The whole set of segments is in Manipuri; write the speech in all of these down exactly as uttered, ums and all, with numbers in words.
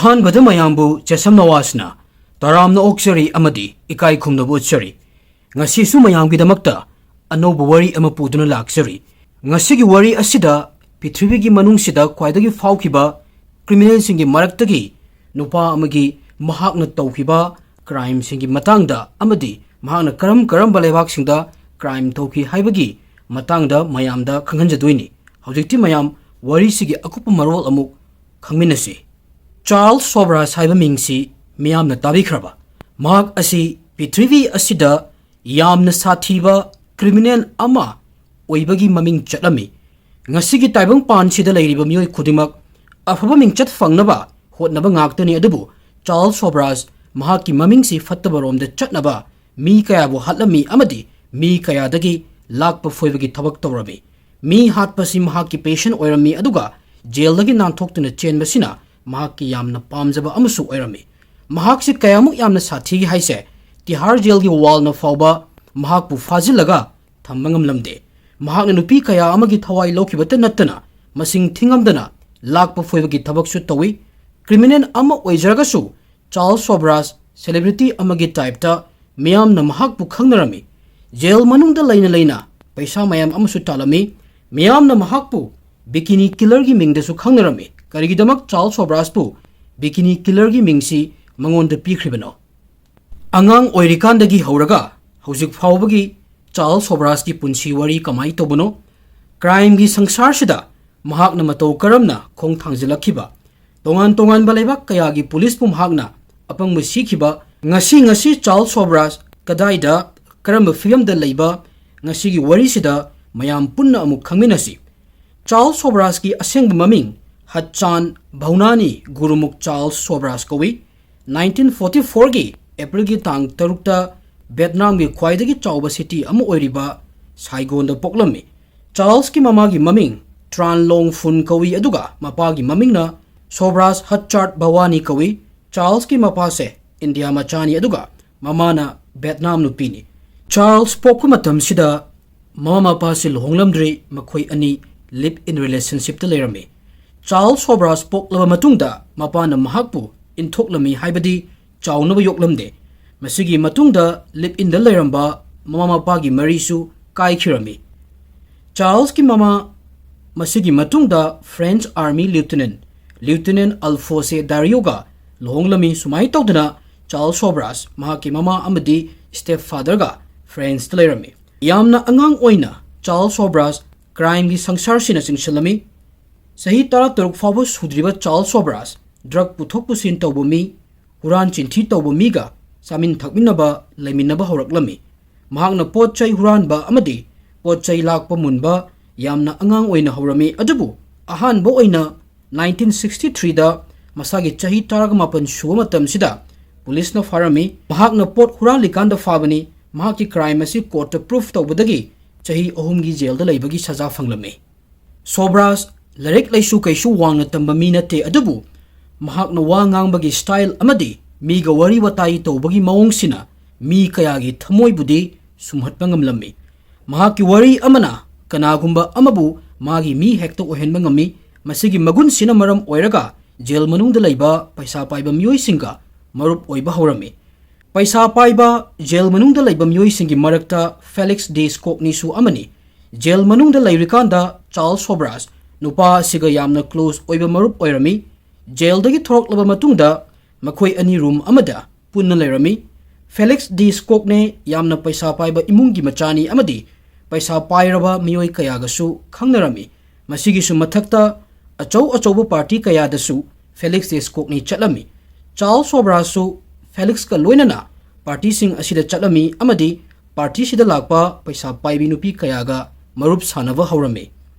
ꯑꯍꯥꯟꯕꯗ ꯃꯌꯥꯝꯕꯨ ꯖꯦꯁꯝ ꯅꯋꯥꯖꯅ ꯇꯔꯥꯝꯅ ꯑꯣꯛꯆꯔꯤ ꯑꯃꯗꯤ ꯏꯀꯥꯏ ꯈꯨꯝꯅꯕ ꯎꯠꯆꯔꯤ꯫ ꯉꯁꯤꯁꯨ ꯃꯌꯥꯝꯒꯤꯗꯃꯛꯇ ꯑꯅꯧꯕ ꯋꯥꯔꯤ ꯑꯃ ꯄꯨꯗꯨꯅ ꯂꯥꯛꯆꯔꯤ꯫ ꯉꯁꯤꯒꯤ ꯋꯥꯔꯤ ꯑꯁꯤꯗ ꯄ꯭ꯔꯤꯊꯤꯕꯤꯒꯤ ꯃꯅꯨꯡꯁꯤꯗ ꯈ꯭ꯋꯥꯏꯗꯒꯤ ꯐꯥꯎꯈꯤꯕ ꯀ꯭ꯔꯤꯃꯤꯅꯦꯜꯁꯤꯡꯒꯤ ꯃꯔꯛꯇꯒꯤ ꯅꯨꯄꯥ ꯑꯃꯒꯤ ꯃꯍꯥꯛꯅ ꯇꯧꯈꯤꯕ ꯀ꯭ꯔꯥꯏꯝꯁꯤꯡꯒꯤ ꯃꯇꯥꯡꯗ ꯑꯃꯗꯤ ꯃꯍꯥꯛꯅ ꯀꯔꯝ ꯀꯔꯝꯕ ꯂꯩꯕꯥꯛꯁꯤꯡꯗ ꯀ꯭ꯔꯥꯏꯝ ꯇꯧꯈꯤ ꯍꯥꯏꯕꯒꯤ ꯃꯇꯥꯡꯗ ꯃꯌꯥꯝꯗ ꯈꯪꯍꯟꯖꯗꯣꯏꯅꯤ꯫ ꯍꯧꯖꯤꯛꯇꯤ ꯃꯌꯥꯝ ꯋꯥꯔꯤꯁꯤꯒꯤ ꯑꯀꯨꯞꯄ ꯃꯔꯣꯜ ꯑꯃꯨꯛ ꯈꯪꯃꯤꯟꯅꯁꯤ꯫ ꯆꯥꯔꯜꯁ ꯁꯣꯕ꯭ꯔꯥꯁ ꯍꯥꯏꯕ ꯃꯤꯡꯁꯤ ꯃꯤꯌꯥꯝꯅ ꯇꯥꯕꯤꯈ꯭ꯔꯕ? ꯃꯍꯥꯛ ꯑꯁꯤ ꯄ꯭ꯔꯤꯊꯤꯕꯤ ꯑꯁꯤꯗ ꯌꯥꯝꯅ ꯁꯥꯊꯤꯕ ꯀ꯭ꯔꯤꯃꯤꯅꯦꯜ ꯑꯃ ꯑꯣꯏꯕꯒꯤ ꯃꯃꯤꯡ ꯆꯠꯂꯝꯃꯤ꯫ ꯉꯁꯤꯒꯤ ꯇꯥꯏꯕꯪꯄꯥꯟꯁꯤꯗ ꯂꯩꯔꯤꯕ ꯃꯤꯑꯣꯏ ꯈꯨꯗꯤꯡꯃꯛ ꯑꯐꯕ ꯃꯤꯡꯆꯠ ꯐꯪꯅꯕ ꯍꯣꯠꯅꯕ ꯉꯥꯛꯇꯅꯤ, ꯑꯗꯨꯕꯨ ꯆꯥꯔꯜꯁ ꯁꯣꯕ꯭ꯔꯥꯁ ꯃꯍꯥꯛꯀꯤ ꯃꯃꯤꯡꯁꯤ ꯐꯠꯇꯕ ꯔꯣꯝꯗ ꯆꯠꯅꯕ ꯃꯤ ꯀꯌꯥꯕꯨ ꯍꯥꯠꯂꯝꯃꯤ ꯑꯃꯗꯤ ꯃꯤ ꯀꯌꯥꯗꯒꯤ ꯂꯥꯛꯄ ꯐꯣꯏꯕꯒꯤ ꯊꯕꯛ ꯇꯧꯔꯝꯃꯤ꯫ ꯃꯤ ꯍꯥꯠꯄꯁꯤ ꯃꯍꯥꯛꯀꯤ ꯄꯦꯁꯟ ꯑꯣꯏꯔꯝꯃꯤ, ꯑꯗꯨꯒ ꯖꯦꯜꯗꯒꯤ ꯅꯥꯟꯊꯣꯛꯇꯨꯅ ꯆꯦꯟꯕꯁꯤꯅ ꯃꯍꯥꯛꯀꯤ ꯌꯥꯝꯅ ꯄꯥꯝꯖꯕ ꯑꯃꯁꯨ ꯑꯣꯏꯔꯝꯃꯤ꯫ ꯃꯍꯥꯛꯁꯤ ꯀꯌꯥꯃꯨꯛ ꯌꯥꯝꯅ ꯁꯥꯊꯤꯒꯦ ꯍꯥꯏꯁꯦ, ꯇꯤꯍꯥꯔ ꯖꯦꯜꯒꯤ ꯋꯥꯜꯅ ꯐꯥꯎꯕ ꯃꯍꯥꯛꯄꯨ ꯐꯥꯖꯤꯜꯂꯒ ꯊꯝꯕ ꯉꯝꯂꯝꯗꯦ꯫ ꯃꯍꯥꯛꯅ ꯅꯨꯄꯤ ꯀꯌꯥ ꯑꯃꯒꯤ ꯊꯋꯥꯏ ꯂꯧꯈꯤꯕꯇ ꯅꯠꯇꯅ ꯃꯁꯤꯡ ꯊꯤꯉꯝꯗꯅ ꯂꯥꯛꯄ ꯐꯣꯏꯕꯒꯤ ꯊꯕꯛꯁꯨ ꯇꯧꯏ꯫ ꯀ꯭ꯔꯤꯃꯤꯅꯦꯜ ꯑꯃ ꯑꯣꯏꯖꯔꯒꯁꯨ ꯆꯥꯔꯜꯁ ꯁꯣꯕ꯭ꯔꯥꯁ ꯁꯦꯂꯦꯕ꯭ꯔꯤꯇꯤ ꯑꯃꯒꯤ ꯇꯥꯏꯞꯇ ꯃꯤꯌꯥꯝꯅ ꯃꯍꯥꯛꯄꯨ ꯈꯪꯅꯔꯝꯃꯤ꯫ ꯖꯦꯜ ꯃꯅꯨꯡꯗ ꯂꯩꯅ ꯂꯩꯅ ꯄꯩꯁꯥ ꯃꯌꯥꯝ ꯑꯃꯁꯨ ꯇꯥꯜꯂꯝꯃꯤ꯫ ꯃꯤꯌꯥꯝꯅ ꯃꯍꯥꯛꯄꯨ ꯕꯤꯀꯤꯅꯤ ꯀꯤꯂꯔꯒꯤ ꯃꯤꯡꯗꯁꯨ ꯈꯪꯅꯔꯝꯃꯤ꯫ ꯀꯔꯤꯒꯤꯗꯃꯛ ꯆꯥꯔꯜꯁ ꯁꯣꯕ꯭ꯔꯥꯁꯄꯨ ꯕꯤꯀꯤꯅꯤ ꯀꯤꯂꯔꯒꯤ ꯃꯤꯡꯁꯤ ꯃꯉꯣꯟꯗ ꯄꯤꯈ꯭ꯔꯤꯕꯅꯣ? ꯑꯉꯥꯡ ꯑꯣꯏꯔꯤꯀꯥꯟꯗꯒꯤ ꯍꯧꯔꯒ ꯍꯧꯖꯤꯛ ꯐꯥꯎꯕꯒꯤ ꯆꯥꯔꯜꯁ ꯁꯣꯕ꯭ꯔꯥꯁꯀꯤ ꯄꯨꯟꯁꯤ ꯋꯥꯔꯤ ꯀꯃꯥꯏꯅ ꯇꯧꯕꯅꯣ? ꯀ꯭ꯔꯥꯏꯝꯒꯤ ꯁꯪꯁꯥꯔꯁꯤꯗ ꯃꯍꯥꯛꯅ ꯃꯇꯧ ꯀꯔꯝꯅ ꯈꯣꯡ ꯊꯥꯡꯖꯤꯜꯂꯛꯈꯤꯕ? ꯇꯣꯉꯥꯟ ꯇꯣꯉꯥꯟꯕ ꯂꯩꯕꯥꯛ ꯀꯌꯥꯒꯤ ꯄꯨꯂꯤꯁꯄꯨ ꯃꯍꯥꯛꯅ ꯑꯄꯪꯕ ꯁꯤꯈꯤꯕ? ꯉꯁꯤ ꯉꯁꯤ ꯆꯥꯔꯜꯁ ꯁꯣꯕ꯭ꯔꯥꯁ ꯀꯗꯥꯏꯗ, ꯀꯔꯝꯕ ꯐꯤꯕꯝꯗ ꯂꯩꯕ? ꯉꯁꯤꯒꯤ ꯋꯥꯔꯤꯁꯤꯗ ꯃꯌꯥꯝ ꯄꯨꯟꯅ ꯑꯃꯨꯛ ꯈꯪꯃꯤꯟꯅꯁꯤ꯫ ꯆꯥꯔꯜꯁ ꯁꯣꯕ꯭ꯔꯥꯁꯀꯤ ꯑꯁꯦꯡꯕ ꯃꯃꯤꯡ ꯍꯠꯆꯥꯟ ꯚꯧꯅꯥꯅꯤ ꯒꯨꯔꯨꯃꯨꯈ ꯆꯥꯔꯜꯁ ꯁꯣꯕ꯭ꯔꯥꯁ ꯀꯧꯏ꯫ ꯅꯥꯏꯟꯇꯤꯟ ꯐꯣꯔꯇꯤ ꯐꯣꯔꯒꯤ ꯑꯦꯄ꯭ꯔꯤꯜꯒꯤ ꯇꯥꯡ ꯇꯔꯨꯛꯇ ꯚꯦꯠꯅꯥꯝꯒꯤ ꯈ꯭ꯋꯥꯏꯗꯒꯤ ꯆꯥꯎꯕ ꯁꯤꯇꯤ ꯑꯃ ꯑꯣꯏꯔꯤꯕ ꯁꯥꯏꯒꯣꯟꯗ ꯄꯣꯛꯂꯝꯃꯤ꯫ ꯆꯥꯔꯜꯁꯀꯤ ꯃꯃꯥꯒꯤ ꯃꯃꯤꯡ ꯇ꯭ꯔꯥꯟ ꯂꯣꯡ ꯐꯨꯟ ꯀꯧꯏ, ꯑꯗꯨꯒ ꯃꯄꯥꯒꯤ ꯃꯃꯤꯡꯅ ꯁꯣꯕ꯭ꯔꯥꯁ ꯍꯠꯆꯥꯔꯠ ꯚꯋꯥꯅꯤ ꯀꯧꯏ꯫ ꯆꯥꯔꯜꯁꯀꯤ ꯃꯄꯥꯁꯦ ꯏꯟꯗꯤꯌꯥ ꯃꯆꯥꯅꯤ, ꯑꯗꯨꯒ ꯃꯃꯥꯅ ꯚꯦꯠꯅꯥꯝ ꯅꯨꯄꯤꯅꯤ꯫ ꯆꯥꯔꯜꯁ ꯄꯣꯛꯄ ꯃꯇꯝꯁꯤꯗ ꯃꯃꯥ ꯃꯄꯥꯁꯤ ꯂꯨꯍꯣꯡꯂꯝꯗ꯭ꯔꯤ, ꯃꯈꯣꯏ ꯑꯅꯤ ꯂꯤꯞ ꯏꯟ ꯔꯤꯂꯦꯁꯟꯁꯤꯞꯇ ꯂꯩꯔꯝꯃꯤ꯫ ꯆꯥꯔꯜꯁ ꯁꯣꯕ꯭ꯔꯥꯁ ꯄꯣꯛꯂꯕ ꯃꯇꯨꯡꯗ ꯃꯄꯥꯅ ꯃꯍꯥꯛꯄꯨ ꯏꯟꯊꯣꯛꯂꯝꯃꯤ ꯍꯥꯏꯕꯗꯤ ꯆꯥꯎꯅꯕ ꯌꯣꯛꯂꯝꯗꯦ꯫ ꯃꯁꯤꯒꯤ ꯃꯇꯨꯡꯗ ꯂꯤꯞ ꯏꯟꯗ ꯂꯩꯔꯝꯕ ꯃꯃꯥ ꯃꯄꯥꯒꯤ ꯃꯔꯤꯁꯨ ꯀꯥꯏꯈꯤꯔꯝꯃꯤ꯫ ꯆꯥꯔꯜꯁꯀꯤ ꯃꯃꯥ ꯃꯁꯤꯒꯤ ꯃꯇꯨꯡꯗ ꯐ꯭ꯔꯦꯟꯁ ꯑꯥꯔꯃꯤ ꯂꯤꯎꯇꯤꯅꯦꯟ, ꯂꯤꯎꯇꯤꯅꯦꯟ ꯑꯜꯐꯣꯁꯦ ꯗꯥꯔꯤꯌꯣꯒ ꯂꯨꯍꯣꯡꯂꯝꯃꯤ꯫ ꯁꯨꯃꯥꯏꯅ ꯇꯧꯗꯅ ꯆꯥꯔꯜꯁ ꯁꯣꯕ꯭ꯔꯥꯁ ꯃꯍꯥꯛꯀꯤ ꯃꯃꯥ ꯑꯃꯗꯤ ꯁ꯭ꯇꯦꯞ ꯐꯥꯗꯔꯒ ꯐ꯭ꯔꯦꯟꯁꯇ ꯂꯩꯔꯝꯃꯤ꯫ ꯌꯥꯝꯅ ꯑꯉꯥꯡ ꯑꯣꯏꯅ ꯆꯥꯔꯜꯁ ꯁꯣꯕ꯭ꯔꯥꯁ ꯀ꯭ꯔꯥꯏꯝꯒꯤ ꯁꯪꯁꯥꯔꯁꯤꯅ ꯆꯤꯡꯁꯤꯜꯂꯝꯃꯤ꯫ ꯆꯍꯤ ꯇꯔꯥꯇꯔꯨꯛ ꯐꯥꯎꯕ ꯁꯨꯗ꯭ꯔꯤꯕ ꯆꯥꯔꯜꯁ ꯁꯣꯕ꯭ꯔꯥꯁ ꯗ꯭ꯔꯒ ꯄꯨꯊꯣꯛ ꯄꯨꯁꯤꯟ ꯇꯧꯕ ꯃꯤ, ꯍꯨꯔꯥꯟ ꯆꯤꯟꯊꯤ ꯇꯧꯕ ꯃꯤꯒ ꯆꯥꯃꯤꯟ ꯊꯛꯃꯤꯟꯅꯕ, ꯂꯩꯃꯤꯟꯅꯕ ꯍꯧꯔꯛꯂꯝꯃꯤ꯫ ꯃꯍꯥꯛꯅ ꯄꯣꯠ ꯆꯩ ꯍꯨꯔꯥꯟꯕ ꯑꯃꯗꯤ ꯄꯣꯠ ꯆꯩ ꯂꯥꯛꯄ ꯃꯨꯟꯕ ꯌꯥꯝꯅ ꯑꯉꯥꯡ ꯑꯣꯏꯅ ꯍꯧꯔꯝꯃꯤ, ꯑꯗꯨꯕꯨ ꯑꯍꯥꯟꯕ ꯑꯣꯏꯅ ꯅꯥꯏꯟꯇꯤꯟ ꯁꯤꯛꯁꯇꯤ ꯊ꯭ꯔꯤꯗ ꯃꯁꯥꯒꯤ ꯆꯍꯤ ꯇꯔꯥꯃꯥꯄꯟ ꯁꯨꯕ ꯃꯇꯝꯁꯤꯗ ꯄꯨꯂꯤꯁꯅ ꯐꯥꯔꯝꯃꯤ꯫ ꯃꯍꯥꯛꯅ ꯄꯣꯠ ꯍꯨꯔꯥꯜꯂꯤꯀꯥꯟꯗ ꯐꯥꯕꯅꯤ꯫ ꯃꯍꯥꯛꯀꯤ ꯀ꯭ꯔꯥꯏꯝ ꯑꯁꯤ ꯀꯣꯔꯠꯇ ꯄ꯭ꯔꯨꯐ ꯇꯧꯕꯗꯒꯤ ꯆꯍꯤ ꯑꯍꯨꯝꯒꯤ ꯖꯦꯜꯗ ꯂꯩꯕꯒꯤ ꯁꯖꯥ ꯐꯪꯂꯝꯃꯤ꯫ ꯁꯣꯕ꯭ꯔꯥꯁ ꯂꯥꯏꯔꯤꯛ ꯂꯥꯏꯁꯨ ꯀꯩꯁꯨ ꯋꯥꯡꯅ ꯇꯝꯕ ꯃꯤ ꯅꯠꯇꯦ, ꯑꯗꯨꯕꯨ ꯃꯍꯥꯛꯅ ꯋꯥ ꯉꯥꯡꯕꯒꯤ ꯁ꯭ꯇꯥꯏꯜ ꯑꯃꯗꯤ ꯃꯤꯒ ꯋꯥꯔꯤ ꯋꯥꯇꯥꯏ ꯇꯧꯕꯒꯤ ꯃꯑꯣꯡꯁꯤꯅ ꯃꯤ ꯀꯌꯥꯒꯤ ꯊꯃꯣꯏꯕꯨꯗꯤ ꯁꯨꯝꯍꯠꯄ ꯉꯝꯂꯝꯃꯤ꯫ ꯃꯍꯥꯛꯀꯤ ꯋꯥꯔꯤ ꯑꯃꯅ ꯀꯅꯥꯒꯨꯝꯕ ꯑꯃꯕꯨ ꯃꯥꯒꯤ ꯃꯤ ꯍꯦꯛꯇ ꯑꯣꯏꯍꯟꯕ ꯉꯝꯃꯤ꯫ ꯃꯁꯤꯒꯤ ꯃꯒꯨꯟꯁꯤꯅ ꯃꯔꯝ ꯑꯣꯏꯔꯒ ꯖꯦꯜ ꯃꯅꯨꯡꯗ ꯂꯩꯕ ꯄꯩꯁꯥ ꯄꯥꯏꯕ ꯃꯤꯑꯣꯏꯁꯤꯡꯒ ꯃꯔꯨꯞ ꯑꯣꯏꯕ ꯍꯧꯔꯝꯃꯤ꯫ ꯄꯩꯁꯥ ꯄꯥꯏꯕ ꯖꯦꯜ ꯃꯅꯨꯡꯗ ꯂꯩꯕ ꯃꯤꯑꯣꯏꯁꯤꯡꯒꯤ ꯃꯔꯛꯇ ꯐꯦꯂꯤꯛꯁ ꯗꯦ ꯁ꯭ꯀꯣꯛꯅꯤꯁꯨ ꯑꯃꯅꯤ꯫ ꯖꯦꯜ ꯃꯅꯨꯡꯗ ꯂꯩꯔꯤꯀꯥꯟꯗ ꯆꯥꯔꯜꯁ ꯁꯣꯕ꯭ꯔꯥꯁ ꯅꯨꯄꯥ ꯑꯁꯤꯒ ꯌꯥꯝꯅ ꯀ꯭ꯂꯣꯖ ꯑꯣꯏꯕ ꯃꯔꯨꯞ ꯑꯣꯏꯔꯝꯃꯤ꯫ ꯖꯦꯜꯗꯒꯤ ꯊꯣꯔꯛꯂꯕ ꯃꯇꯨꯡꯗ ꯃꯈꯣꯏ ꯑꯅꯤ ꯔꯨꯝ ꯑꯃꯗ ꯄꯨꯟꯅ ꯂꯩꯔꯝꯃꯤ꯫ ꯐꯦꯂꯤꯛꯁ ꯗꯤ ꯁ꯭ꯀꯣꯛꯅꯦ ꯌꯥꯝꯅ ꯄꯩꯁꯥ ꯄꯥꯏꯕ ꯏꯃꯨꯡꯒꯤ ꯃꯆꯥꯅꯤ ꯑꯃꯗꯤ ꯄꯩꯁꯥ ꯄꯥꯏꯔꯕ ꯃꯤꯑꯣꯏ ꯀꯌꯥꯒꯁꯨ ꯈꯪꯅꯔꯝꯃꯤ꯫ ꯃꯁꯤꯒꯤꯁꯨ ꯃꯊꯛꯇ ꯑꯆꯧ ꯑꯆꯧꯕ ꯄꯥꯔꯇꯤ ꯀꯌꯥꯗꯁꯨ ꯐꯦꯂꯤꯛꯁ ꯗꯤ ꯁ꯭ꯀꯣꯛꯅꯤ ꯆꯠꯂꯝꯃꯤ꯫ ꯆꯥꯔꯜꯁ ꯁꯣꯕ꯭ꯔꯥꯁꯁꯨ ꯐꯦꯂꯤꯛꯁꯀ ꯂꯣꯏꯅꯅ ꯄꯥꯔꯇꯤꯁꯤꯡ ꯑꯁꯤꯗ ꯆꯠꯂꯝꯃꯤ ꯑꯃꯗꯤ ꯄꯥꯔꯇꯤꯁꯤꯗ ꯂꯥꯛꯄ ꯄꯩꯁꯥ ꯄꯥꯏꯕꯤ ꯅꯨꯄꯤ ꯀꯌꯥꯒ ꯃꯔꯨꯞ ꯁꯥꯟꯅꯕ ꯍꯧꯔꯝꯃꯤ꯫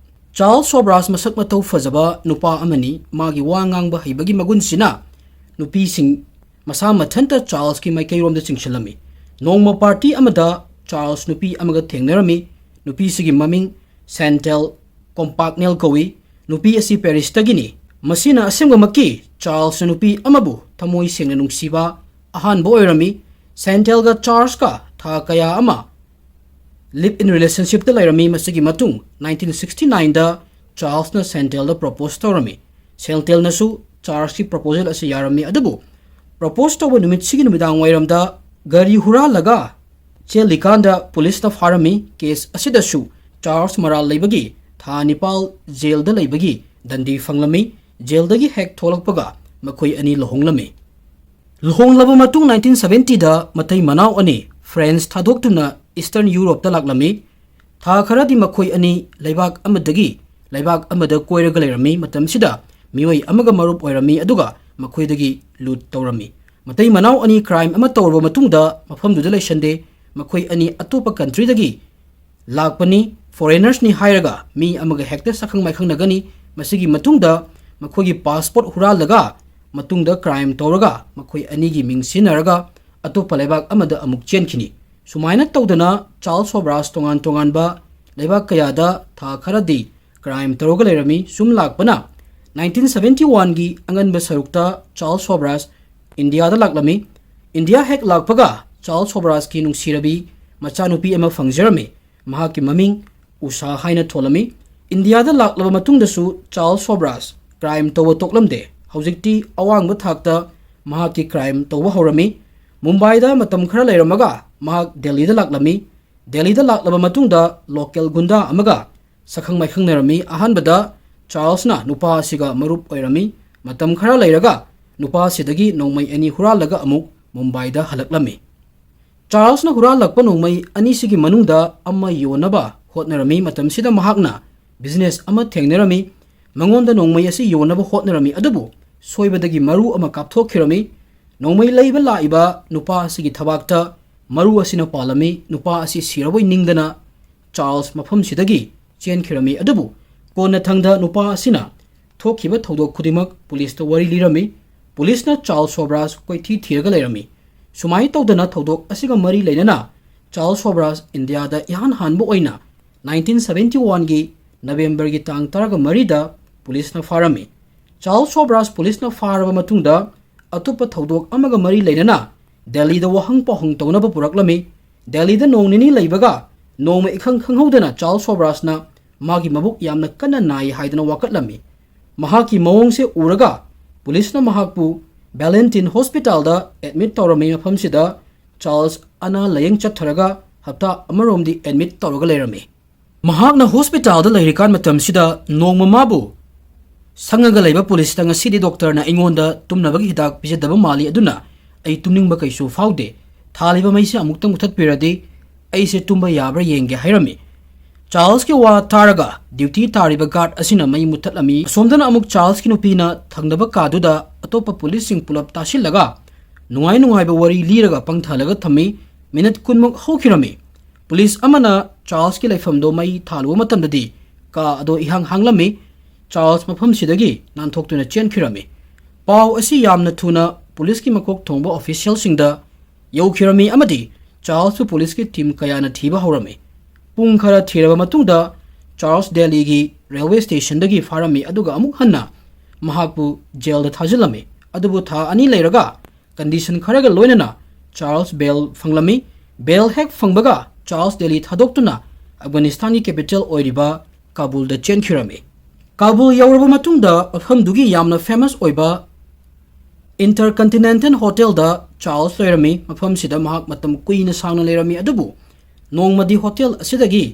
ꯆꯥꯔꯜꯁ ꯁꯣꯕ꯭ꯔꯥꯁ ꯃꯁꯛ ꯃꯇꯧ ꯐꯖꯕ ꯅꯨꯄꯥ ꯑꯃꯅꯤ꯫ ꯃꯥꯒꯤ ꯋꯥ ꯉꯥꯡꯕ ꯍꯩꯕꯒꯤ ꯃꯒꯨꯟꯁꯤꯅ ꯅꯨꯄꯤꯁꯤꯡ ꯃꯁꯥ ꯃꯊꯟꯇ ꯆꯥꯔꯜꯁꯀꯤ ꯃꯥꯏꯀꯩꯔꯣꯝꯗ ꯆꯤꯡꯁꯤꯜꯂꯝꯃꯤ꯫ ꯅꯣꯡꯃ ꯄꯥꯔꯇꯤ ꯑꯃꯗ ꯆꯥꯔꯜꯁ ꯅꯨꯄꯤ ꯑꯃꯒ ꯊꯦꯡꯅꯔꯝꯃꯤ꯫ ꯅꯨꯄꯤꯁꯤꯒꯤ ꯃꯃꯤꯡ ꯁꯦꯟꯇꯦꯜ ꯀꯣꯝꯄꯥꯛꯅꯦꯜ ꯀꯧꯏ꯫ ꯅꯨꯄꯤ ꯑꯁꯤ ꯄꯦꯔꯤꯁꯇꯒꯤꯅꯤ꯫ ꯃꯁꯤꯅ ꯑꯁꯦꯡꯕꯃꯛꯀꯤ ꯆꯥꯔꯜꯁꯅ ꯅꯨꯄꯤ ꯑꯃꯕꯨ ꯊꯃꯣꯏ ꯁꯦꯡꯅ ꯅꯨꯡꯁꯤꯕ ꯑꯍꯥꯟꯕ ꯑꯣꯏꯔꯝꯃꯤ꯫ ꯁꯦꯟꯇꯦꯜꯒ ꯆꯥꯔꯜꯁꯀ ꯊꯥ ꯀꯌꯥ ꯑꯃ ꯂꯤꯞ ꯏꯟ ꯔꯤꯂꯦꯁꯟꯁꯤꯞꯇ ꯂꯩꯔꯝꯃꯤ꯫ ꯃꯁꯤꯒꯤ ꯃꯇꯨꯡ ꯅꯥꯏꯟꯇꯤꯟ ꯁꯤꯛꯁꯇꯤ ꯅꯥꯏꯟꯗ ꯆꯥꯔꯜꯁꯅ ꯁꯦꯟꯇꯦꯜꯗ ꯄ꯭ꯔꯣꯄꯣꯁ ꯇꯧꯔꯝꯃꯤ꯫ ꯁꯦꯟꯇꯦꯜꯅꯁꯨ ꯆꯥꯔꯜꯁꯀꯤ ꯄ꯭ꯔꯣꯄꯣꯖꯦꯜ ꯑꯁꯤ ꯌꯥꯔꯝꯃꯤ꯫ ꯑꯗꯨꯕꯨ ꯄ꯭ꯔꯣꯄꯣꯁ ꯇꯧꯕ ꯅꯨꯃꯤꯠꯁꯤꯒꯤ ꯅꯨꯃꯤꯗꯥꯡ ꯋꯥꯏꯔꯝꯗ ꯒꯥꯔꯤ ꯍꯨꯔꯥꯜꯂꯒ ꯆꯦꯜꯂꯤꯀꯥꯟꯗ ꯄꯨꯂꯤꯁꯅ ꯐꯥꯔꯝꯃꯤ꯫ ꯀꯦꯁ ꯑꯁꯤꯗꯁꯨ ꯆꯥꯔꯜꯁ ꯃꯔꯥꯜ ꯂꯩꯕꯒꯤ ꯊꯥ ꯅꯤꯄꯥꯜ ꯖꯦꯜꯗ ꯂꯩꯕꯒꯤ ꯗꯟꯗꯤ ꯐꯪꯂꯝꯃꯤ꯫ ꯖꯦꯜꯗꯒꯤ ꯍꯦꯛ ꯊꯣꯛꯂꯛꯄꯒ ꯃꯈꯣꯏ ꯑꯅꯤ ꯂꯨꯍꯣꯡꯂꯝꯃꯤ꯫ ꯂꯨꯍꯣꯡꯂꯕ ꯃꯇꯨꯡ ꯅꯥꯏꯟꯇꯤꯟ ꯁꯚꯦꯟꯇꯤꯗ ꯃꯇꯩ ꯃꯅꯥꯎ ꯑꯅꯤ ꯐ꯭ꯔꯦꯟꯁ ꯊꯥꯗꯣꯛꯇꯨꯅ ꯏꯁꯇꯔꯟ ꯌꯨꯔꯣꯞꯇ ꯂꯥꯛꯂꯝꯃꯤ꯫ ꯊꯥ ꯈꯔꯗꯤ ꯃꯈꯣꯏ ꯑꯅꯤ ꯂꯩꯕꯥꯛ ꯑꯃꯗꯒꯤ ꯂꯩꯕꯥꯛ ꯑꯃꯗ ꯀꯣꯏꯔꯒ ꯂꯩꯔꯝꯃꯤ꯫ ꯃꯇꯝꯁꯤꯗ ꯃꯤꯑꯣꯏ ꯑꯃꯒ ꯃꯔꯨꯞ ꯑꯣꯏꯔꯝꯃꯤ, ꯑꯗꯨꯒ ꯃꯈꯣꯏꯗꯒꯤ ꯂꯨꯠ ꯇꯧꯔꯝꯃꯤ꯫ ꯃꯇꯩ ꯃꯅꯥꯎ ꯑꯅꯤ ꯀ꯭ꯔꯥꯏꯝ ꯑꯃ ꯇꯧꯔꯕ ꯃꯇꯨꯡꯗ ꯃꯐꯝꯗꯨꯗ ꯂꯩꯁꯟꯗꯦ꯫ ꯃꯈꯣꯏ ꯑꯅꯤ ꯑꯇꯣꯞꯄ ꯀꯟꯇ꯭ꯔꯤꯗꯒꯤ ꯂꯥꯛꯄꯅꯤ, ꯐꯣꯔꯦꯅꯔꯁꯅꯤ ꯍꯥꯏꯔꯒ ꯃꯤ ꯑꯃꯒ ꯍꯦꯛꯇ ꯁꯛꯈꯪ ꯃꯥꯏꯈꯪꯅꯒꯅꯤ꯫ ꯃꯁꯤꯒꯤ ꯃꯇꯨꯡꯗ ꯃꯈꯣꯏꯒꯤ ꯄꯥꯁꯄꯣꯔꯠ ꯍꯨꯔꯥꯜꯂꯒ ꯃꯇꯨꯡꯗ ꯀ꯭ꯔꯥꯏꯝ ꯇꯧꯔꯒ ꯃꯈꯣꯏ ꯑꯅꯤꯒꯤ ꯃꯤꯡ ꯁꯤꯖꯤꯟꯅꯔꯒ ꯑꯇꯣꯞꯄ ꯂꯩꯕꯥꯛ ꯑꯃꯗ ꯑꯃꯨꯛ ꯆꯦꯟꯈꯤꯅꯤ꯫ ꯁꯨꯃꯥꯏꯅ ꯇꯧꯗꯅ ꯆꯥꯔꯜꯁ ꯁꯣꯕ꯭ꯔꯥꯖ ꯇꯣꯉꯥꯟ ꯇꯣꯉꯥꯟꯕ ꯂꯩꯕꯥꯛ ꯀꯌꯥꯗ ꯊꯥ ꯈꯔꯗꯤ ꯀ꯭ꯔꯥꯏꯝ ꯇꯧꯔꯒ ꯂꯩꯔꯝꯃꯤ꯫ ꯁꯨꯝ ꯂꯥꯛꯄꯅ ꯅꯥꯏꯟꯇꯤꯟ ꯁꯚꯦꯟꯇꯤ ꯋꯥꯟꯒꯤ ꯑꯉꯟꯕ ꯁꯔꯨꯛꯇ ꯆꯥꯔꯜꯁ ꯁꯣꯕ꯭ꯔꯥꯖ ꯏꯟꯗꯤꯌꯥꯗ ꯂꯥꯛꯂꯝꯃꯤ꯫ ꯏꯟꯗꯤꯌꯥ ꯍꯦꯛ ꯂꯥꯛꯄꯒ ꯆꯥꯔꯜꯁ ꯁꯣꯕ꯭ꯔꯥꯖꯀꯤ ꯅꯨꯡꯁꯤꯔꯕꯤ ꯃꯆꯥꯅꯨꯄꯤ ꯑꯃ ꯐꯪꯖꯔꯝꯃꯤ꯫ ꯃꯍꯥꯛꯀꯤ ꯃꯃꯤꯡ ꯎꯁꯥ ꯍꯥꯏꯅ ꯊꯣꯜꯂꯝꯃꯤ꯫ ꯏꯟꯗꯤꯌꯥꯗ ꯂꯥꯛꯂꯕ ꯃꯇꯨꯡꯗꯁꯨ ꯆꯥꯔꯜꯁ ꯁꯣꯕ꯭ꯔꯥꯖ ꯀ꯭ꯔꯥꯏꯝ ꯇꯧꯕ ꯇꯣꯛꯂꯝꯗꯦ꯫ ꯍꯧꯖꯤꯛꯇꯤ ꯑꯋꯥꯡꯕ ꯊꯥꯛꯇ ꯃꯍꯥꯛꯀꯤ ꯀ꯭ꯔꯥꯏꯝ ꯇꯧꯕ ꯍꯧꯔꯝꯃꯤ꯫ ꯃꯨꯝꯕꯥꯏꯗ ꯃꯇꯝ ꯈꯔ ꯂꯩꯔꯝꯃꯒ ꯃꯍꯥꯛ ꯗꯦꯜꯂꯤꯗ ꯂꯥꯛꯂꯝꯃꯤ꯫ ꯗꯦꯜꯂꯤꯗ ꯂꯥꯛꯂꯕ ꯃꯇꯨꯡꯗ ꯂꯣꯀꯦꯜ ꯒꯨꯟꯗꯥ ꯑꯃꯒ ꯁꯛꯈꯪ ꯃꯥꯏꯈꯪꯅꯔꯝꯃꯤ꯫ ꯑꯍꯥꯟꯕꯗ ꯆꯥꯔꯜꯁꯅ ꯅꯨꯄꯥ ꯑꯁꯤꯒ ꯃꯔꯨꯞ ꯑꯣꯏꯔꯝꯃꯤ꯫ ꯃꯇꯝ ꯈꯔ ꯂꯩꯔꯒ ꯅꯨꯄꯥ ꯑꯁꯤꯗꯒꯤ ꯅꯣꯡꯃꯩ ꯑꯅꯤ ꯍꯨꯔꯥꯜꯂꯒ ꯑꯃꯨꯛ ꯃꯨꯝꯕꯥꯏꯗ ꯍꯜꯂꯛꯂꯝꯃꯤ꯫ ꯆꯥꯔꯜꯁꯅ ꯍꯨꯔꯥꯜꯂꯛꯄ ꯅꯣꯡꯃꯩ ꯑꯅꯤꯁꯤꯒꯤ ꯃꯅꯨꯡꯗ ꯑꯃ ꯌꯣꯟꯅꯕ ꯍꯣꯠꯅꯔꯝꯃꯤ꯫ ꯃꯇꯝꯁꯤꯗ ꯃꯍꯥꯛꯅ ꯕꯤꯖꯤꯅꯦꯁ ꯑꯃ ꯊꯦꯡꯅꯔꯝꯃꯤ꯫ ꯃꯉꯣꯟꯗ ꯅꯣꯡꯃꯩ ꯑꯁꯤ ꯌꯣꯟꯅꯕ ꯍꯣꯠꯅꯔꯝꯃꯤ, ꯑꯗꯨꯕꯨ ꯁꯣꯏꯕꯗꯒꯤ ꯃꯔꯨ ꯑꯃ ꯀꯥꯞꯊꯣꯛꯈꯤꯔꯝꯃꯤ꯫ ꯅꯣꯡꯃꯩ ꯂꯩꯕ ꯂꯥꯛꯏꯕ ꯅꯨꯄꯥ ꯑꯁꯤꯒꯤ ꯊꯕꯥꯛꯇ ꯃꯔꯨ ꯑꯁꯤꯅ ꯄꯥꯜꯂꯝꯃꯤ꯫ ꯅꯨꯄꯥ ꯑꯁꯤ ꯁꯤꯔꯕꯣꯏ ꯅꯤꯡꯗꯅ ꯆꯥꯔꯜꯁ ꯃꯐꯝꯁꯤꯗꯒꯤ ꯆꯦꯟꯈꯤꯔꯝꯃꯤ꯫ ꯑꯗꯨꯕꯨ ꯀꯣꯟꯅꯊꯪꯗ ꯅꯨꯄꯥ ꯑꯁꯤꯅ ꯊꯣꯛꯈꯤꯕ ꯊꯧꯗꯣꯛ ꯈꯨꯗꯤꯡꯃꯛ ꯄꯨꯂꯤꯁꯇ ꯋꯥꯔꯤ ꯂꯤꯔꯝꯃꯤ꯫ ꯄꯨꯂꯤꯁꯅ ꯆꯥꯔꯜꯁ ꯁꯣꯕ꯭ꯔꯥꯖ ꯀꯣꯏꯊꯤ ꯊꯤꯔꯒ ꯂꯩꯔꯝꯃꯤ꯫ ꯁꯨꯃꯥꯏꯅ ꯇꯧꯗꯅ ꯊꯧꯗꯣꯛ ꯑꯁꯤꯒ ꯃꯔꯤ ꯂꯩꯅꯅ ꯆꯥꯔꯜꯁ ꯁꯣꯕ꯭ꯔꯥꯖ ꯏꯟꯗꯤꯌꯥꯗ ꯏꯍꯥꯟ ꯍꯥꯟꯕ ꯑꯣꯏꯅ ꯅꯥꯏꯟꯇꯤꯟ ꯁꯚꯦꯟꯇꯤ ꯋꯥꯟꯒꯤ ꯅꯕꯦꯝꯕꯔꯒꯤ ꯇꯥꯡ ꯇꯔꯥꯒ ꯃꯔꯤꯗ ꯄꯨꯂꯤꯁꯅ ꯐꯥꯔꯝꯃꯤ꯫ ꯆꯥꯔꯜꯁ ꯁꯣꯕ꯭ꯔꯥꯖ ꯄꯨꯂꯤꯁꯅ ꯐꯥꯔꯕ ꯃꯇꯨꯡꯗ ꯑꯇꯣꯞꯄ ꯊꯧꯗꯣꯛ ꯑꯃꯒ ꯃꯔꯤ ꯂꯩꯅꯅ ꯗꯦꯜꯂꯤꯗ ꯋꯥꯍꯪ ꯄꯥꯎꯍꯪ ꯇꯧꯅꯕ ꯄꯨꯔꯛꯂꯝꯃꯤ꯫ ꯗꯦꯜꯂꯤꯗ ꯅꯣꯡ ꯅꯤꯅꯤ ꯂꯩꯕꯒ ꯅꯣꯡꯃ ꯏꯈꯪ ꯈꯪꯍꯧꯗꯅ ꯆꯥꯔꯜꯁ ꯁꯣꯕ꯭ꯔꯥꯖꯅ ꯃꯥꯒꯤ ꯃꯕꯨꯛ ꯌꯥꯝꯅ ꯀꯟꯅ ꯅꯥꯏ ꯍꯥꯏꯗꯨꯅ ꯋꯥꯀꯠꯂꯝꯃꯤ꯫ ꯃꯍꯥꯛꯀꯤ ꯃꯑꯣꯡꯁꯦ ꯎꯔꯒ ꯄꯨꯂꯤꯁꯅ ꯃꯍꯥꯛꯄꯨ ꯕꯦꯂꯦꯟꯇꯤꯟ ꯍꯣꯁꯄꯤꯇꯥꯜꯗ ꯑꯦꯗꯃꯤꯠ ꯇꯧꯔꯝꯃꯤ꯫ ꯃꯐꯝꯁꯤꯗ ꯆꯥꯔꯜꯁ ꯑꯅꯥ ꯂꯥꯌꯦꯡ ꯆꯠꯊꯔꯒ ꯍꯞꯇꯥ ꯑꯃꯔꯣꯝꯗꯤ ꯑꯦꯗꯃꯤꯠ ꯇꯧꯔꯒ ꯂꯩꯔꯝꯃꯤ꯫ ꯃꯍꯥꯛꯅ ꯍꯣꯁꯄꯤꯇꯥꯜꯗ ꯂꯩꯔꯤꯀꯥꯟ ꯃꯇꯝꯁꯤꯗ ꯅꯣꯡꯃ ꯃꯥꯕꯨ ꯁꯪꯉꯒ ꯂꯩꯕ ꯄꯨꯂꯤꯁꯇ ꯉꯁꯤꯗꯤ ꯗꯣꯛꯇꯔꯅ ꯑꯩꯉꯣꯟꯗ ꯇꯨꯝꯅꯕꯒꯤ ꯍꯤꯗꯥꯛ ꯄꯤꯖꯗꯕ ꯃꯥꯜꯂꯤ, ꯑꯗꯨꯅ ꯑꯩ ꯇꯨꯝꯅꯤꯡꯕ ꯀꯩꯁꯨ ꯐꯥꯎꯗꯦ꯫ ꯊꯥꯜꯂꯤꯕ ꯃꯩꯁꯦ ꯑꯃꯨꯛꯇꯪ ꯃꯨꯊꯠꯄꯤꯔꯗꯤ ꯑꯩꯁꯦ ꯇꯨꯝꯕ ꯌꯥꯕ꯭ꯔꯥ ꯌꯦꯡꯒꯦ ꯍꯥꯏꯔꯝꯃꯤ꯫ ꯆꯥꯔꯜꯁꯀꯤ ꯋꯥ ꯇꯥꯔꯒ ꯗ꯭ꯌꯨꯇꯤ ꯇꯥꯔꯤꯕ ꯒꯥꯔꯗ ꯑꯁꯤꯅ ꯃꯩ ꯃꯨꯊꯠꯂꯝꯃꯤ꯫ ꯑꯁꯣꯝꯗꯅ ꯑꯃꯨꯛ ꯆꯥꯔꯜꯁꯀꯤ ꯅꯨꯄꯤꯅ ꯊꯪꯅꯕ ꯀꯥꯗꯨꯗ ꯑꯇꯣꯞꯄ ꯄꯨꯂꯤꯁꯁꯤꯡ ꯄꯨꯂꯞ ꯇꯥꯁꯤꯜꯂꯒ ꯅꯨꯡꯉꯥꯏ ꯅꯨꯡꯉꯥꯏꯕ ꯋꯥꯔꯤ ꯂꯤꯔꯒ ꯄꯪꯊꯍꯜꯂꯒ ꯊꯝꯃꯤ꯫ ꯃꯤꯅꯠ ꯀꯨꯟꯃꯨꯛ ꯍꯧꯈꯤꯔꯝꯃꯤ꯫ ꯄꯨꯂꯤꯁ ꯑꯃꯅ ꯆꯥꯔꯜꯁꯀꯤ ꯂꯩꯐꯝꯗꯣ ꯃꯩ ꯊꯥꯜꯂꯨꯕ ꯃꯇꯝꯗꯗꯤ ꯀꯥ ꯑꯗꯣ ꯏꯍꯥꯡ ꯍꯥꯡꯂꯝꯃꯤ꯫ ꯆꯥꯔꯜꯁ ꯃꯐꯝꯁꯤꯗꯒꯤ ꯅꯥꯟꯊꯣꯛꯇꯨꯅ ꯆꯦꯟꯈꯤꯔꯝꯃꯤ꯫ ꯄꯥꯎ ꯑꯁꯤ ꯌꯥꯝꯅ ꯊꯨꯅ ꯄꯨꯂꯤꯁꯀꯤ ꯃꯀꯣꯛ ꯊꯣꯡꯕ ꯑꯣꯐꯤꯁꯤꯌꯦꯜꯁꯤꯡꯗ ꯌꯧꯈꯤꯔꯝꯃꯤ ꯑꯃꯗꯤ ꯆꯥꯔꯜꯁꯄꯨ ꯄꯨꯂꯤꯁꯀꯤ ꯇꯤꯝ ꯀꯌꯥꯅ ꯊꯤꯕ ꯍꯧꯔꯝꯃꯤ꯫ ꯄꯨꯡ ꯈꯔ ꯊꯤꯔꯕ ꯃꯇꯨꯡꯗ ꯆꯥꯔꯜꯁ ꯗꯦꯜꯂꯤꯒꯤ ꯔꯦꯜꯋꯦ ꯁ꯭ꯇꯦꯁꯟꯗꯒꯤ ꯐꯥꯔꯝꯃꯤ, ꯑꯗꯨꯒ ꯑꯃꯨꯛ ꯍꯟꯅ ꯃꯍꯥꯛꯄꯨ ꯖꯦꯜꯗ ꯊꯥꯖꯤꯜꯂꯝꯃꯤ꯫ ꯑꯗꯨꯕꯨ ꯊꯥ ꯑꯅꯤ ꯂꯩꯔꯒ ꯀꯟꯗꯤꯁꯟ ꯈꯔꯒ ꯂꯣꯏꯅꯅ ꯆꯥꯔꯜꯁ ꯕꯦꯜ ꯐꯪꯂꯝꯃꯤ꯫ ꯕꯦꯜ ꯍꯦꯛ ꯐꯪꯕꯒ ꯆꯥꯔꯜꯁ ꯗꯦꯜꯂꯤ ꯊꯥꯗꯣꯛꯇꯨꯅ ꯑꯐꯒꯥꯅꯤꯁꯇꯥꯟꯒꯤ ꯀꯦꯄꯤꯇꯦꯜ ꯑꯣꯏꯔꯤꯕ ꯀꯥꯕꯨꯜꯗ ꯆꯦꯟꯈꯤꯔꯝꯃꯤ꯫ ꯀꯥꯕꯨꯜ ꯌꯧꯔꯕ ꯃꯇꯨꯡꯗ ꯃꯐꯝꯗꯨꯒꯤ ꯌꯥꯝꯅ ꯐꯦꯃꯁ ꯑꯣꯏꯕ ꯏꯟꯇꯔꯀꯟꯇꯤꯅꯦꯟꯇꯦꯜ ꯍꯣꯇꯦꯜꯗ ꯆꯥꯔꯜꯁ ꯂꯩꯔꯝꯃꯤ꯫ ꯃꯐꯝꯁꯤꯗ ꯃꯍꯥꯛ ꯃꯇꯝ ꯀꯨꯏꯅ ꯁꯥꯡꯅ ꯂꯩꯔꯝꯃꯤ, ꯑꯗꯨꯕꯨ ꯅꯣꯡꯃꯗꯤ ꯍꯣꯇꯦꯜ ꯑꯁꯤꯗꯒꯤ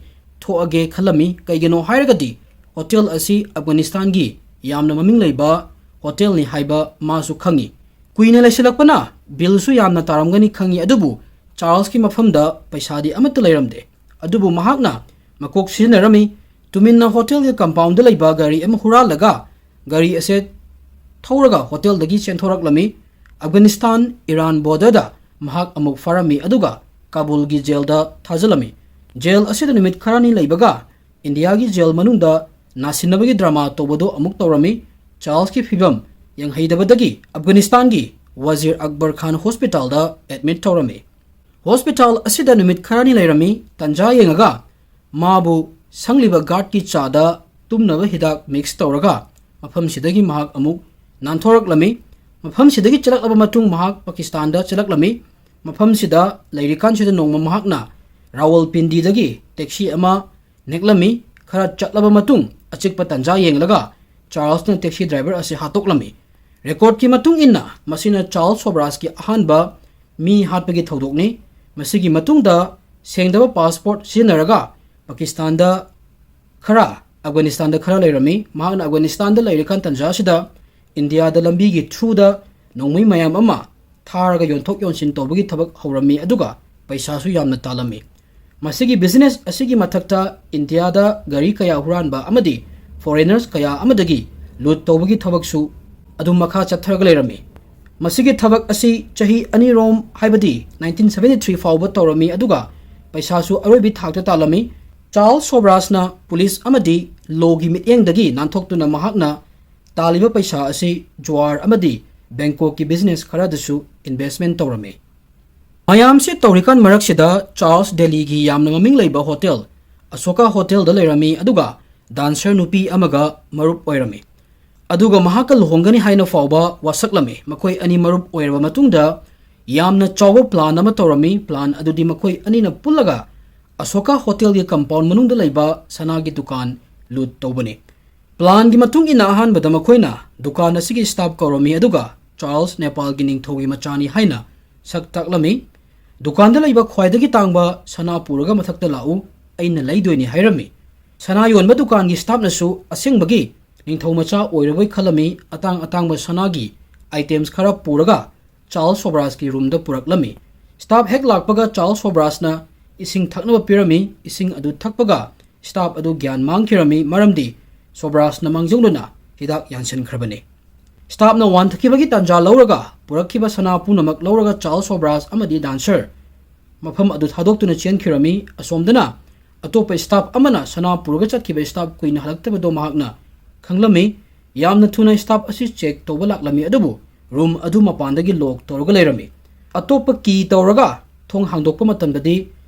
ꯊꯣꯛꯑꯒꯦ ꯈꯜꯂꯝꯃꯤ꯫ ꯀꯩꯒꯤꯅꯣ ꯍꯥꯏꯔꯒꯗꯤ ꯍꯣꯇꯦꯜ ꯑꯁꯤ ꯑꯐꯒꯥꯅꯤꯁꯇꯥꯟꯒꯤ ꯌꯥꯝꯅ ꯃꯃꯤꯡ ꯂꯩꯕ ꯍꯣꯇꯦꯜꯅꯤ ꯍꯥꯏꯕ ꯃꯥꯁꯨ ꯈꯪꯉꯤ꯫ ꯀꯨꯏꯅ ꯂꯩꯁꯤꯜꯂꯛꯄꯅ ꯕꯤꯜꯁꯨ ꯌꯥꯝꯅ ꯇꯥꯔꯝꯒꯅꯤ ꯈꯪꯉꯤ, ꯑꯗꯨꯕꯨ ꯆꯥꯔꯜꯁꯀꯤ ꯃꯐꯝꯗ ꯄꯩꯁꯥꯗꯤ ꯑꯃꯠꯇ ꯂꯩꯔꯝꯗꯦ꯫ ꯑꯗꯨꯕꯨ ꯃꯍꯥꯛꯅ ꯃꯀꯣꯛ ꯁꯤꯖꯤꯟꯅꯔꯝꯃꯤ꯫ ꯇꯨꯃꯤꯟꯅ ꯍꯣꯇꯦꯜꯒꯤ ꯀꯝꯄꯥꯎꯟꯗ ꯂꯩꯕ ꯒꯥꯔꯤ ꯑꯃ ꯍꯨꯔꯥꯜꯂꯒ ꯒꯥꯔꯤ ꯑꯁꯦ ꯊꯧꯔꯒ ꯍꯣꯇꯦꯜꯗꯒꯤ ꯆꯦꯟꯊꯣꯔꯛꯂꯝꯃꯤ꯫ ꯑꯐꯒꯥꯅꯤꯁꯇꯥꯟ ꯏꯔꯥꯟ ꯕꯣꯔꯗꯔꯗ ꯃꯍꯥꯛ ꯑꯃꯨꯛ ꯐꯥꯔꯝꯃꯤ, ꯑꯗꯨꯒ ꯀꯥꯕꯨꯜꯒꯤ ꯖꯦꯜꯗ ꯊꯥꯖꯤꯜꯂꯝꯃꯤ꯫ ꯖꯦꯜ ꯑꯁꯤꯗ ꯅꯨꯃꯤꯠ ꯈꯔꯅꯤ ꯂꯩꯕꯒ ꯏꯟꯗꯤꯌꯥꯒꯤ ꯖꯦꯜ ꯃꯅꯨꯡꯗ ꯅꯥꯁꯤꯟꯅꯕꯒꯤ ꯗ꯭ꯔꯃꯥ ꯇꯧꯕꯗꯨ ꯑꯃꯨꯛ ꯇꯧꯔꯝꯃꯤ꯫ ꯆꯥꯔꯜꯁꯀꯤ ꯐꯤꯕꯝ ꯌꯦꯡꯍꯩꯗꯕꯗꯒꯤ ꯑꯐꯒꯥꯅꯤꯁꯇꯥꯟꯒꯤ ꯋꯥꯖꯤꯔ ꯑꯛꯕꯔ ꯈꯥꯟ ꯍꯣꯁꯄꯤꯇꯥꯜꯗ ꯑꯦꯗꯃꯤꯠ ꯇꯧꯔꯝꯃꯤ꯫ ꯍꯣꯁꯄꯤꯇꯥꯜ ꯑꯁꯤꯗ ꯅꯨꯃꯤꯠ ꯈꯔꯅꯤ ꯂꯩꯔꯝꯃꯤ꯫ ꯇꯟꯖꯥ ꯌꯦꯡꯉꯒ ꯃꯥꯕꯨ ꯁꯪꯂꯤꯕ ꯒꯥꯔꯗꯀꯤ ꯆꯥꯗ ꯇꯨꯝꯅꯕ ꯍꯤꯗꯥꯛ ꯃꯤꯛꯁ ꯇꯧꯔꯒ ꯃꯐꯝꯁꯤꯗꯒꯤ ꯃꯍꯥꯛ ꯑꯃꯨꯛ ꯅꯥꯟꯊꯣꯔꯛꯂꯝꯃꯤ꯫ ꯃꯐꯝꯁꯤꯗꯒꯤ ꯆꯠꯂꯛꯂꯕ ꯃꯇꯨꯡ ꯃꯍꯥꯛ ꯄꯥꯀꯤꯁꯇꯥꯟꯗ ꯆꯠꯂꯛꯂꯝꯃꯤ꯫ ꯃꯐꯝꯁꯤꯗ ꯂꯩꯔꯤꯀꯥꯟꯁꯤꯗ ꯅꯣꯡꯃ ꯃꯍꯥꯛꯅ ꯔꯥꯋꯜꯄꯤꯟꯗꯤꯗꯒꯤ ꯇꯦꯛꯁꯤ ꯑꯃ ꯅꯦꯛꯂꯝꯃꯤ꯫ ꯈꯔ ꯆꯠꯂꯕ ꯃꯇꯨꯡ, ꯑꯆꯤꯛꯄ ꯇꯥꯟꯖꯥ ꯌꯦꯡꯂꯒ ꯆꯥꯔꯜꯁꯅ ꯇꯦꯛꯁꯤ ꯗ꯭ꯔꯥꯏꯚꯔ ꯑꯁꯤ ꯍꯥꯠꯇꯣꯛꯂꯝꯃꯤ꯫ ꯔꯦꯀꯣꯔꯗꯀꯤ ꯃꯇꯨꯡ ꯏꯟꯅ, ꯃꯁꯤꯅ ꯆꯥꯔꯜꯁ ꯁꯣꯕ꯭ꯔꯥꯖꯀꯤ ꯑꯍꯥꯟꯕ ꯃꯤ ꯍꯥꯠꯄꯒꯤ ꯊꯧꯗꯣꯛꯅꯤ꯫ ꯃꯁꯤꯒꯤ ꯃꯇꯨꯡꯗ ꯁꯦꯡꯗꯕ ꯄꯥꯁꯄꯣꯔꯠ ꯁꯤꯖꯤꯟꯅꯔꯒ ꯄꯥꯀꯤꯁꯇꯥꯟꯗ ꯈꯔ, ꯑꯐꯒꯥꯅꯤꯁꯇꯥꯟꯗ ꯈꯔ ꯂꯩꯔꯝꯃꯤ꯫ ꯃꯍꯥꯛꯅ ꯑꯐꯒꯥꯅꯤꯁꯇꯥꯟꯗ ꯂꯩꯔꯤꯀꯥꯟ ꯇꯥꯟꯖꯥ ꯑꯁꯤꯗ ꯏꯟꯗꯤꯌꯥꯗ ꯂꯝꯕꯤꯒꯤ ꯊ꯭ꯔꯨꯗ ꯅꯣꯡꯃꯩ ꯃꯌꯥꯝ ꯑꯃ ꯊꯥꯔꯒ ꯌꯣꯟꯊꯣꯛ ꯌꯣꯟꯁꯤꯟ ꯇꯧꯕꯒꯤ ꯊꯕꯛ ꯍꯧꯔꯝꯃꯤ, ꯑꯗꯨꯒ ꯄꯩꯁꯥꯁꯨ ꯌꯥꯝꯅ ꯇꯥꯜꯂꯝꯃꯤ꯫ ꯃꯁꯤꯒꯤ ꯕꯤꯖꯤꯅꯦꯁ ꯑꯁꯤꯒꯤ ꯃꯊꯛꯇ ꯏꯟꯗꯤꯌꯥꯗ ꯒꯥꯔꯤ ꯀꯌꯥ ꯍꯨꯔꯥꯟꯕ ꯑꯃꯗꯤ ꯐꯣꯔꯦꯅꯔꯁ ꯀꯌꯥ ꯑꯃꯗꯒꯤ ꯂꯨꯠ ꯇꯧꯕꯒꯤ ꯊꯕꯛꯁꯨ ꯑꯗꯨꯝ ꯃꯈꯥ ꯆꯠꯊꯔꯒ ꯂꯩꯔꯝꯃꯤ꯫ ꯃꯁꯤꯒꯤ ꯊꯕꯛ ꯑꯁꯤ ꯆꯍꯤ ꯑꯅꯤꯔꯣꯝ, ꯍꯥꯏꯕꯗꯤ ꯅꯥꯏꯟꯇꯤꯟ ꯁꯚꯦꯟꯇꯤ ꯊ꯭ꯔꯤ ꯐꯥꯎꯕ ꯇꯧꯔꯝꯃꯤ, ꯑꯗꯨꯒ ꯄꯩꯁꯥꯁꯨ ꯑꯔꯣꯏꯕꯤ ꯊꯥꯛꯇ ꯇꯥꯜꯂꯝꯃꯤ꯫ ꯆꯥꯔꯜꯁ ꯁꯣꯕ꯭ꯔꯥꯖꯅ ꯄꯨꯂꯤꯁ ꯑꯃꯗꯤ ꯂꯣꯒꯤ ꯃꯤꯠꯌꯦꯡꯗꯒꯤ ꯅꯥꯟꯊꯣꯛꯇꯨꯅ ꯃꯍꯥꯛꯅ ꯇꯥꯜꯂꯤꯕ ꯄꯩꯁꯥ ꯑꯁꯤ ꯖꯨꯋꯥꯔ ꯑꯃꯗꯤ ꯕꯦꯡꯀꯣꯛꯀꯤ ꯕꯤꯖꯤꯅꯦꯁ ꯈꯔꯗꯁꯨ ꯏꯟꯚꯦꯁ꯭ꯠꯃꯦꯟꯠ ꯇꯧꯔꯝꯃꯤ꯫ ꯃꯌꯥꯝꯁꯤ ꯇꯧꯔꯤꯀꯥꯟ ꯃꯔꯛꯁꯤꯗ ꯆꯥꯔꯜꯁ ꯗꯦꯜꯂꯤꯒꯤ ꯌꯥꯝꯅ ꯃꯃꯤꯡ ꯂꯩꯕ ꯍꯣꯇꯦꯜ ꯑꯁꯣꯀꯥ ꯍꯣꯇꯦꯜꯗ ꯂꯩꯔꯝꯃꯤ, ꯑꯗꯨꯒ ꯗꯥꯟꯁꯔ ꯅꯨꯄꯤ ꯑꯃꯒ ꯃꯔꯨꯞ ꯑꯣꯏꯔꯝꯃꯤ꯫ ꯑꯗꯨꯒ ꯃꯍꯥꯛꯀ ꯂꯨꯍꯣꯡꯒꯅꯤ ꯍꯥꯏꯅ ꯐꯥꯎꯕ ꯋꯥꯁꯛꯂꯝꯃꯤ꯫ ꯃꯈꯣꯏ ꯑꯅꯤ ꯃꯔꯨꯞ ꯑꯣꯏꯔꯕ ꯃꯇꯨꯡꯗ ꯌꯥꯝꯅ ꯆꯥꯎꯕ ꯄ꯭ꯂꯥꯟ ꯑꯃ ꯇꯧꯔꯝꯃꯤ꯫ ꯄ꯭ꯂꯥꯟ ꯑꯗꯨꯗꯤ ꯃꯈꯣꯏ ꯑꯅꯤꯅ ꯄꯨꯜꯂꯒ ꯑꯁꯣꯀꯥ ꯍꯣꯇꯦꯜꯒꯤ ꯀꯝꯄꯥꯎꯟ ꯃꯅꯨꯡꯗ ꯂꯩꯕ ꯁꯅꯥꯒꯤ ꯗꯨꯀꯥꯟ ꯂꯨꯠ ꯇꯧꯕꯅꯤ꯫ ꯄ꯭ꯂꯥꯟꯒꯤ ꯃꯇꯨꯡ ꯏꯟꯅ ꯑꯍꯥꯟꯕꯗ ꯃꯈꯣꯏꯅ ꯗꯨꯀꯥꯟ ꯑꯁꯤꯒꯤ ꯁ꯭ꯇꯥꯐ ꯀꯧꯔꯝꯃꯤ, ꯑꯗꯨꯒ ꯆꯥꯔꯜꯁ ꯅꯦꯄꯥꯜꯒꯤ ꯅꯤꯡꯊꯧꯒꯤ ꯃꯆꯥꯅꯤ ꯍꯥꯏꯅ ꯁꯛ ꯇꯥꯛꯂꯝꯃꯤ꯫ ꯗꯨꯀꯥꯟꯗ ꯂꯩꯕ ꯈ꯭ꯋꯥꯏꯗꯒꯤ ꯇꯥꯡꯕ ꯁꯅꯥ ꯄꯨꯔꯒ ꯃꯊꯛꯇ ꯂꯥꯛꯎ, ꯑꯩꯅ ꯂꯩꯗꯣꯏꯅꯤ ꯍꯥꯏꯔꯝꯃꯤ꯫ ꯁꯅꯥ ꯌꯣꯟꯕ ꯗꯨꯀꯥꯟꯒꯤ ꯁ꯭ꯇꯥꯐꯅꯁꯨ ꯑꯁꯦꯡꯕꯒꯤ ꯅꯤꯡꯊꯧ ꯃꯆꯥ ꯑꯣꯏꯔꯕꯣꯏ ꯈꯜꯂꯝꯃꯤ꯫ ꯑꯇꯥꯡ ꯑꯇꯥꯡꯕ ꯁꯅꯥꯒꯤ ꯑꯥꯏꯇꯦꯝꯁ ꯈꯔ ꯄꯨꯔꯒ ꯆꯥꯔꯜꯁ ꯁꯣꯕ꯭ꯔꯥꯖꯀꯤ ꯔꯨꯝꯗ ꯄꯨꯔꯛꯂꯝꯃꯤ꯫ ꯁ꯭ꯇꯥꯐ ꯍꯦꯛ ꯂꯥꯛꯄꯒ ꯆꯥꯔꯜꯁ ꯁꯣꯕ꯭ꯔꯥꯖꯅ ꯏꯁꯤꯡ ꯊꯛꯅꯕ ꯄꯤꯔꯝꯃꯤ꯫ ꯏꯁꯤꯡ ꯑꯗꯨ ꯊꯛꯄꯒ ꯁ꯭ꯇꯥꯐ ꯑꯗꯨ ꯒ꯭ꯌꯥꯟ ꯃꯥꯡꯈꯤꯔꯝꯃꯤ, ꯃꯔꯝꯗꯤ ꯁꯣꯕ꯭ꯔꯥꯖꯅ ꯃꯥꯡꯖꯧꯅꯅ ꯍꯤꯗꯥꯛ ꯌꯥꯟꯁꯤꯟꯈ꯭ꯔꯕꯅꯤ꯫ ꯁ꯭ꯇꯥꯐꯅ ꯋꯥꯟꯊꯈꯤꯕꯒꯤ ꯇꯥꯟꯖꯥ ꯂꯧꯔꯒ ꯄꯨꯔꯛꯈꯤꯕ ꯁꯅꯥ ꯄꯨꯝꯅꯃꯛ ꯂꯧꯔꯒ ꯆꯥꯔꯜꯁ ꯁꯣꯕ꯭ꯔꯥꯖ ꯑꯃꯗꯤ ꯗꯥꯟꯁꯔ ꯃꯐꯝ ꯑꯗꯨ ꯊꯥꯗꯣꯛꯇꯨꯅ ꯆꯦꯟꯈꯤꯔꯝꯃꯤ꯫ ꯑꯁꯣꯝꯗꯅ ꯑꯇꯣꯞꯄ ꯁ꯭ꯇꯥꯐ ꯑꯃꯅ ꯁꯅꯥ ꯄꯨꯔꯒ ꯆꯠꯈꯤꯕ ꯁ꯭ꯇꯥꯐ ꯀꯨꯏꯅ ꯍꯜꯂꯛꯇꯕꯗꯣ ꯃꯍꯥꯛꯅ ꯈꯪꯂꯝꯃꯤ꯫ ꯌꯥꯝꯅ ꯊꯨꯅ ꯁ꯭ꯇꯥꯐ ꯑꯁꯤ ꯆꯦꯛ ꯇꯧꯕ ꯂꯥꯛꯂꯝꯃꯤ, ꯑꯗꯨꯕꯨ ꯔꯨꯝ ꯑꯗꯨ ꯃꯄꯥꯟꯗꯒꯤ ꯂꯣꯛ ꯇꯧꯔꯒ ꯂꯩꯔꯝꯃꯤ꯫ ꯑꯇꯣꯞꯄ ꯀꯤ ꯇꯧꯔꯒ ꯊꯣꯡ ꯍꯥꯡꯗꯣꯛꯄ ꯃꯇꯝꯗꯗꯤ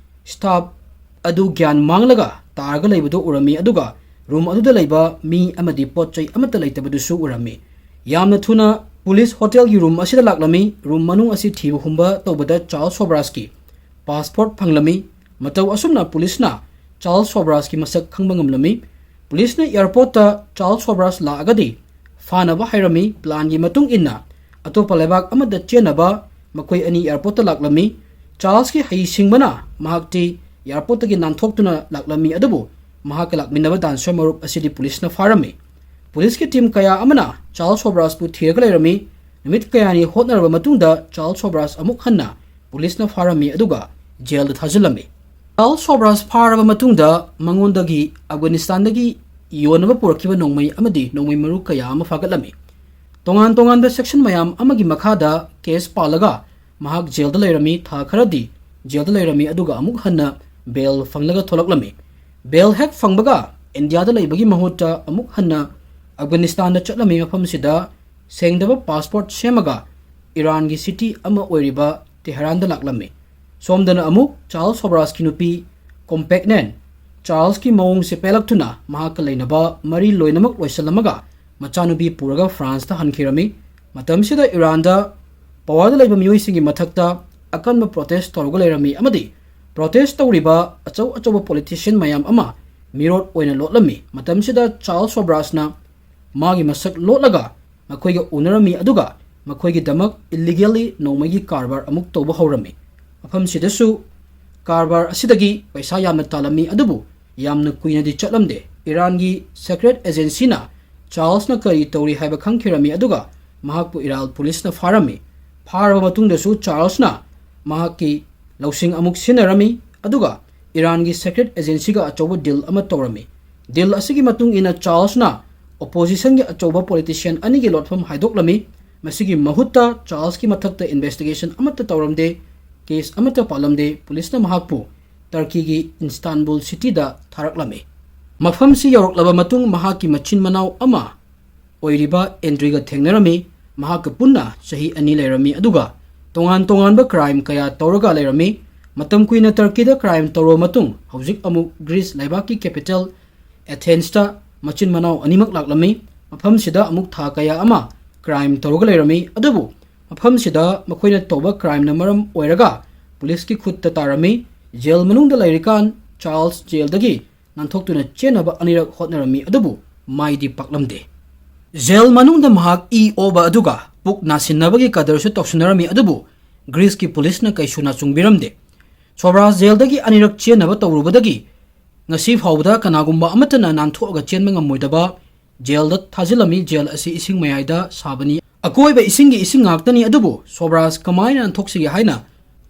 ꯁ꯭ꯇꯥꯐ ꯑꯗꯨ ꯒ꯭ꯌꯥꯟ ꯃꯥꯡꯂꯒ ꯇꯥꯔꯒ ꯂꯩꯕꯗꯨ ꯎꯔꯝꯃꯤ, ꯑꯗꯨꯒ ꯔꯨꯝ ꯑꯗꯨꯗ ꯂꯩꯕ ꯃꯤ ꯑꯃꯗꯤ ꯄꯣꯠ ꯆꯩ ꯑꯃꯠꯇ ꯂꯩꯇꯕꯗꯨꯁꯨ ꯎꯔꯝꯃꯤ꯫ ꯌꯥꯝꯅ ꯊꯨꯅ ꯄꯨꯂꯤꯁ ꯍꯣꯇꯦꯜꯒꯤ ꯔꯨꯝ ꯑꯁꯤꯗ ꯂꯥꯛꯂꯝꯃꯤ꯫ ꯔꯨꯝ ꯃꯅꯨꯡ ꯑꯁꯤ ꯊꯤꯕ ꯍꯨꯝꯕ ꯇꯧꯕꯗ ꯆꯥꯔꯜꯁ ꯁꯣꯕ꯭ꯔꯥꯖꯀꯤ ꯄꯥꯁꯄꯣꯔꯠ ꯐꯪꯂꯝꯃꯤ꯫ ꯃꯇꯧ ꯑꯁꯨꯝꯅ ꯄꯨꯂꯤꯁꯅ ꯆꯥꯔꯜꯁ ꯁꯣꯕ꯭ꯔꯥꯁꯀꯤ ꯃꯁꯛ ꯈꯪꯕ ꯉꯝꯂꯝꯃꯤ꯫ ꯄꯨꯂꯤꯁꯅ ꯑꯦꯌꯔꯄꯣꯔꯠꯇ ꯆꯥꯔꯜꯁ ꯁꯣꯕ꯭ꯔꯥꯁ ꯂꯥꯛꯑꯒꯗꯤ ꯐꯥꯅꯕ ꯍꯥꯏꯔꯝꯃꯤ꯫ ꯄ꯭ꯂꯥꯟꯒꯤ ꯃꯇꯨꯡ ꯏꯟꯅ ꯑꯇꯣꯞꯄ ꯂꯩꯕꯥꯛ ꯑꯃꯗ ꯆꯦꯟꯅꯕ ꯃꯈꯣꯏ ꯑꯅꯤ ꯑꯦꯌꯔꯄꯣꯔꯠꯇ ꯂꯥꯛꯂꯝꯃꯤ꯫ ꯆꯥꯔꯜꯁꯀꯤ ꯍꯩꯁꯤꯡꯕꯅ ꯃꯍꯥꯛꯇꯤ ꯑꯦꯌꯔꯄꯣꯔꯠꯇꯒꯤ ꯅꯥꯟꯊꯣꯛꯇꯨꯅ ꯂꯥꯛꯂꯝꯃꯤ, ꯑꯗꯨꯕꯨ ꯃꯍꯥꯛꯀ ꯂꯥꯛꯃꯤꯟꯅꯕ ꯗꯥꯟꯁꯔ ꯃꯔꯨꯞ ꯑꯁꯤꯗꯤ ꯄꯨꯂꯤꯁꯅ ꯐꯥꯔꯝꯃꯤ꯫ ꯄꯨꯂꯤꯁꯀꯤ ꯇꯤꯝ ꯀꯌꯥ ꯑꯃꯅ ꯆꯥꯔꯜꯁ ꯁꯣꯕ꯭ꯔꯥꯁꯄꯨ ꯊꯤꯔꯒ ꯂꯩꯔꯝꯃꯤ꯫ ꯅꯨꯃꯤꯠ ꯀꯌꯥꯅꯤ ꯍꯣꯠꯅꯔꯕ ꯃꯇꯨꯡꯗ ꯆꯥꯔꯜꯁ ꯁꯣꯕ꯭ꯔꯥꯁ ꯑꯃꯨꯛ ꯍꯟꯅ ꯄꯨꯂꯤꯁꯅ ꯐꯥꯔꯝꯃꯤ, ꯑꯗꯨꯒ ꯖꯦꯜꯗ ꯊꯥꯖꯤꯜꯂꯝꯃꯤ꯫ ꯆꯥꯔꯜꯁ ꯁꯣꯕ꯭ꯔꯥꯁ ꯐꯥꯔꯕ ꯃꯇꯨꯡꯗ ꯃꯉꯣꯟꯗꯒꯤ ꯑꯐꯒꯥꯅꯤꯁꯇꯥꯟꯗꯒꯤ ꯌꯣꯟꯅꯕ ꯄꯨꯔꯛꯈꯤꯕ ꯅꯣꯡꯃꯩ ꯑꯃꯗꯤ ꯅꯣꯡꯃꯩ ꯃꯔꯨ ꯀꯌꯥ ꯑꯃ ꯐꯥꯒꯠꯂꯝꯃꯤ꯫ ꯇꯣꯉꯥꯟ ꯇꯣꯉꯥꯟꯕ ꯁꯦꯛꯁꯟ ꯃꯌꯥꯝ ꯑꯃꯒꯤ ꯃꯈꯥꯗ ꯀꯦꯁ ꯄꯥꯜꯂꯒ ꯃꯍꯥꯛ ꯖꯦꯜꯗ ꯂꯩꯔꯝꯃꯤ꯫ ꯊꯥ ꯈꯔꯗꯤ ꯖꯦꯜꯗ ꯂꯩꯔꯝꯃꯤ, ꯑꯗꯨꯒ ꯑꯃꯨꯛ ꯍꯟꯅ ꯕꯦꯜ ꯐꯪꯂꯒ ꯊꯣꯛꯂꯛꯂꯝꯃꯤ꯫ ꯕꯦꯜ ꯍꯦꯛ ꯐꯪꯕꯒ ꯏꯟꯗꯤꯌꯥꯗ ꯂꯩꯕꯒꯤ ꯃꯍꯨꯠꯇ ꯑꯃꯨꯛ ꯍꯟꯅ ꯑꯐꯒꯥꯅꯤꯁꯇꯥꯟꯗ ꯆꯠꯂꯝꯃꯤ꯫ ꯃꯐꯝꯁꯤꯗ ꯁꯦꯡꯗꯕ ꯄꯥꯁꯄꯣꯔꯠ ꯁꯦꯝꯃꯒ ꯏꯔꯥꯟꯒꯤ ꯁꯤꯇꯤ ꯑꯃ ꯑꯣꯏꯔꯤꯕ ꯇꯦꯍꯔꯥꯟꯗ ꯂꯥꯛꯂꯝꯃꯤ꯫ ꯁꯣꯝꯗꯅ ꯑꯃꯨꯛ ꯆꯥꯔꯜꯁ ꯁꯣꯕ꯭ꯔꯥꯁꯀꯤ ꯅꯨꯄꯤ ꯀꯣꯝꯄꯦꯛꯅꯦꯟ ꯆꯥꯔꯜꯁꯀꯤ ꯃꯑꯣꯡꯁꯦ ꯄꯦꯜꯂꯛꯇꯨꯅ ꯃꯍꯥꯛꯀ ꯂꯩꯅꯕ ꯃꯔꯤ ꯂꯣꯏꯅꯃꯛ ꯂꯣꯏꯁꯤꯜꯂꯝꯃꯒ ꯃꯆꯥꯅꯨꯄꯤ ꯄꯨꯔꯒ ꯐ꯭ꯔꯥꯟꯁꯇ ꯍꯟꯈꯤꯔꯝꯃꯤ꯫ ꯃꯇꯝꯁꯤꯗ ꯏꯔꯥꯟꯗ ꯄꯋꯥꯔꯗ ꯂꯩꯕ ꯃꯤꯑꯣꯏꯁꯤꯡꯒꯤ ꯃꯊꯛꯇ ꯑꯀꯟꯕ ꯄ꯭ꯔꯣꯇꯦꯁ ꯇꯧꯔꯒ ꯂꯩꯔꯝꯃꯤ ꯑꯃꯗꯤ ꯄ꯭ꯔꯣꯇꯦꯁ ꯇꯧꯔꯤꯕ ꯑꯆꯧ ꯑꯆꯧꯕ ꯄꯣꯂꯤꯇꯤꯁꯤꯌꯟ ꯃꯌꯥꯝ ꯑꯃ ꯃꯤꯔꯣꯠ ꯑꯣꯏꯅ ꯂꯣꯠꯂꯝꯃꯤ꯫ ꯃꯇꯝꯁꯤꯗ ꯆꯥꯔꯜꯁ ꯁꯣꯕ꯭ꯔꯥꯁꯅ ꯃꯥꯒꯤ ꯃꯁꯛ ꯂꯣꯠꯂꯒ ꯃꯈꯣꯏꯒ ꯎꯅꯔꯝꯃꯤ, ꯑꯗꯨꯒ ꯃꯈꯣꯏꯒꯤꯗꯃꯛ ꯏꯜꯂꯤꯒꯦꯜꯂꯤ ꯅꯣꯡꯃꯩꯒꯤ ꯀꯔꯕꯥꯔ ꯑꯃꯨꯛ ꯇꯧꯕ ꯍꯧꯔꯝꯃꯤ꯫ ꯃꯐꯝꯁꯤꯗꯁꯨ ꯀꯔꯕꯥꯔ ꯑꯁꯤꯗꯒꯤ ꯄꯩꯁꯥ ꯌꯥꯝꯅ ꯇꯥꯜꯂꯝꯃꯤ, ꯑꯗꯨꯕꯨ ꯌꯥꯝꯅ ꯀꯨꯏꯅꯗꯤ ꯆꯠꯂꯝꯗꯦ꯫ ꯏꯔꯥꯟꯒꯤ ꯁꯦꯀ꯭ꯔꯦꯠ ꯑꯦꯖꯦꯟꯁꯤꯅ ꯆꯥꯔꯜꯁꯅ ꯀꯔꯤ ꯇꯧꯔꯤ ꯍꯥꯏꯕ ꯈꯪꯈꯤꯔꯝꯃꯤ, ꯑꯗꯨꯒ ꯃꯍꯥꯛꯄꯨ ꯏꯔꯥꯟ ꯄꯨꯂꯤꯁꯅ ꯐꯥꯔꯝꯃꯤ꯫ ꯐꯥꯔꯕ ꯃꯇꯨꯡꯗꯁꯨ ꯆꯥꯔꯜꯁꯅ ꯃꯍꯥꯛꯀꯤ ꯂꯧꯁꯤꯡ ꯑꯃꯨꯛ ꯁꯤꯖꯤꯟꯅꯔꯝꯃꯤ, ꯑꯗꯨꯒ ꯏꯔꯥꯟꯒꯤ ꯁꯦꯀ꯭ꯔꯦꯠ ꯑꯦꯖꯦꯟꯁꯤꯒ ꯑꯆꯧꯕ ꯗꯤꯜ ꯑꯃ ꯇꯧꯔꯝꯃꯤ꯫ ꯗꯤꯜ ꯑꯁꯤꯒꯤ ꯃꯇꯨꯡ ꯏꯟꯅ ꯆꯥꯔꯜꯁꯅ ꯑꯣꯄꯣꯖꯤꯁꯟꯒꯤ ꯑꯆꯧꯕ ꯄꯣꯂꯤꯇꯤꯁꯤꯌꯟ ꯑꯅꯤꯒꯤ ꯂꯣꯠꯐꯝ ꯍꯥꯏꯗꯣꯛꯂꯝꯃꯤ꯫ ꯃꯁꯤꯒꯤ ꯃꯍꯨꯠꯇ ꯆꯥꯔꯜꯁꯀꯤ ꯃꯊꯛꯇ ꯏꯟꯚꯦꯁꯇꯤꯒꯦꯁꯟ ꯑꯃꯠꯇ ꯇꯧꯔꯝꯗꯦ, ꯀꯦꯁ ꯑꯃꯠꯇ ꯄꯥꯜꯂꯝꯗꯦ꯫ ꯄꯨꯂꯤꯁꯅ ꯃꯍꯥꯛꯄꯨ ꯇꯔꯀꯤꯒꯤ ꯏꯟꯁꯇꯥꯟꯕꯨꯜ ꯁꯤꯇꯤꯗ ꯊꯥꯔꯛꯂꯝꯃꯤ꯫ ꯃꯐꯝꯁꯤ ꯌꯧꯔꯛꯂꯕ ꯃꯇꯨꯡ ꯃꯍꯥꯛꯀꯤ ꯃꯆꯤꯟ ꯃꯅꯥꯎ ꯑꯃ ꯑꯣꯏꯔꯤꯕ ꯑꯦꯟꯗ꯭ꯔꯤꯒ ꯊꯦꯡꯅꯔꯝꯃꯤ꯫ ꯃꯍꯥꯛꯀ ꯄꯨꯟꯅ ꯆꯍꯤ ꯑꯅꯤ ꯂꯩꯔꯝꯃꯤ, ꯑꯗꯨꯒ ꯇꯣꯉꯥꯟ ꯇꯣꯉꯥꯟꯕ ꯀ꯭ꯔꯥꯏꯝ ꯀꯌꯥ ꯇꯧꯔꯒ ꯂꯩꯔꯝꯃꯤ꯫ ꯃꯇꯝ ꯀꯨꯏꯅ ꯇꯔꯀꯤꯗ ꯀ꯭ꯔꯥꯏꯝ ꯇꯧꯔꯕ ꯃꯇꯨꯡ ꯍꯧꯖꯤꯛ ꯑꯃꯨꯛ ꯒ꯭ꯔꯤꯁ ꯂꯩꯕꯥꯛꯀꯤ ꯀꯦꯄꯤꯇꯦꯜ ꯑꯦꯊꯦꯟꯁꯇ ꯃꯆꯤꯟ ꯃꯅꯥꯎ ꯑꯅꯤꯃꯛ ꯂꯥꯛꯂꯝꯃꯤ꯫ ꯃꯐꯝꯁꯤꯗ ꯑꯃꯨꯛ ꯊꯥ ꯀꯌꯥ ꯑꯃ ꯀ꯭ꯔꯥꯏꯝ ꯇꯧꯔꯒ ꯂꯩꯔꯝꯃꯤ, ꯑꯗꯨꯕꯨ ꯃꯐꯝꯁꯤꯗ ꯃꯈꯣꯏꯅ ꯇꯧꯕ ꯀ꯭ꯔꯥꯏꯝꯅ ꯃꯔꯝ ꯑꯣꯏꯔꯒ ꯄꯨꯂꯤꯁꯀꯤ ꯈꯨꯠꯇ ꯇꯥꯔꯝꯃꯤ꯫ ꯖꯦꯜ ꯃꯅꯨꯡꯗ ꯂꯩꯔꯤꯀꯥꯟ ꯆꯥꯔꯜꯁ ꯖꯦꯜꯗꯒꯤ ꯅꯥꯟꯊꯣꯛꯇꯨꯅ ꯆꯦꯟꯅꯕ ꯑꯅꯤꯔꯛ ꯍꯣꯠꯅꯔꯝꯃꯤ, ꯑꯗꯨꯕꯨ ꯃꯥꯏꯗꯤ ꯄꯥꯛꯂꯝꯗꯦ꯫ ꯖꯦꯜ ꯃꯅꯨꯡꯗ ꯃꯍꯥꯛ ꯏ ꯑꯣꯕ ꯑꯗꯨꯒ ꯄꯨꯛ ꯅꯥꯁꯤꯟꯅꯕꯒꯤ ꯀꯗꯔꯁꯨ ꯇꯧꯁꯤꯟꯅꯔꯝꯃꯤ, ꯑꯗꯨꯕꯨ ꯒ꯭ꯔꯤꯁꯀꯤ ꯄꯨꯂꯤꯁꯅ ꯀꯩꯁꯨ ꯅꯥꯆꯨꯡꯕꯤꯔꯝꯗꯦ꯫ ꯁꯣꯕ꯭ꯔꯥꯖ ꯖꯦꯜꯗꯒꯤ ꯑꯅꯤꯔꯛ ꯆꯦꯟꯅꯕ ꯇꯧꯔꯨꯕꯗꯒꯤ ꯉꯁꯤ ꯐꯥꯎꯕꯗ ꯀꯅꯥꯒꯨꯝꯕ ꯑꯃꯠꯇꯅ ꯅꯥꯟꯊꯣꯛꯑꯒ ꯆꯦꯟꯕ ꯉꯝꯃꯣꯏꯗꯕ ꯖꯦꯜꯗ ꯊꯥꯖꯤꯜꯂꯝꯃꯤ꯫ ꯖꯦꯜ ꯑꯁꯤ ꯏꯁꯤꯡ ꯃꯌꯥꯏꯗ ꯁꯥꯕꯅꯤ꯫ ꯑꯀꯣꯏꯕ ꯏꯁꯤꯡꯒꯤ ꯏꯁꯤꯡ ꯉꯥꯛꯇꯅꯤ, ꯑꯗꯨꯕꯨ ꯁꯣꯕ꯭ꯔꯥꯖ ꯀꯃꯥꯏꯅ ꯅꯥꯟꯊꯣꯛꯁꯤꯒꯦ ꯍꯥꯏꯅ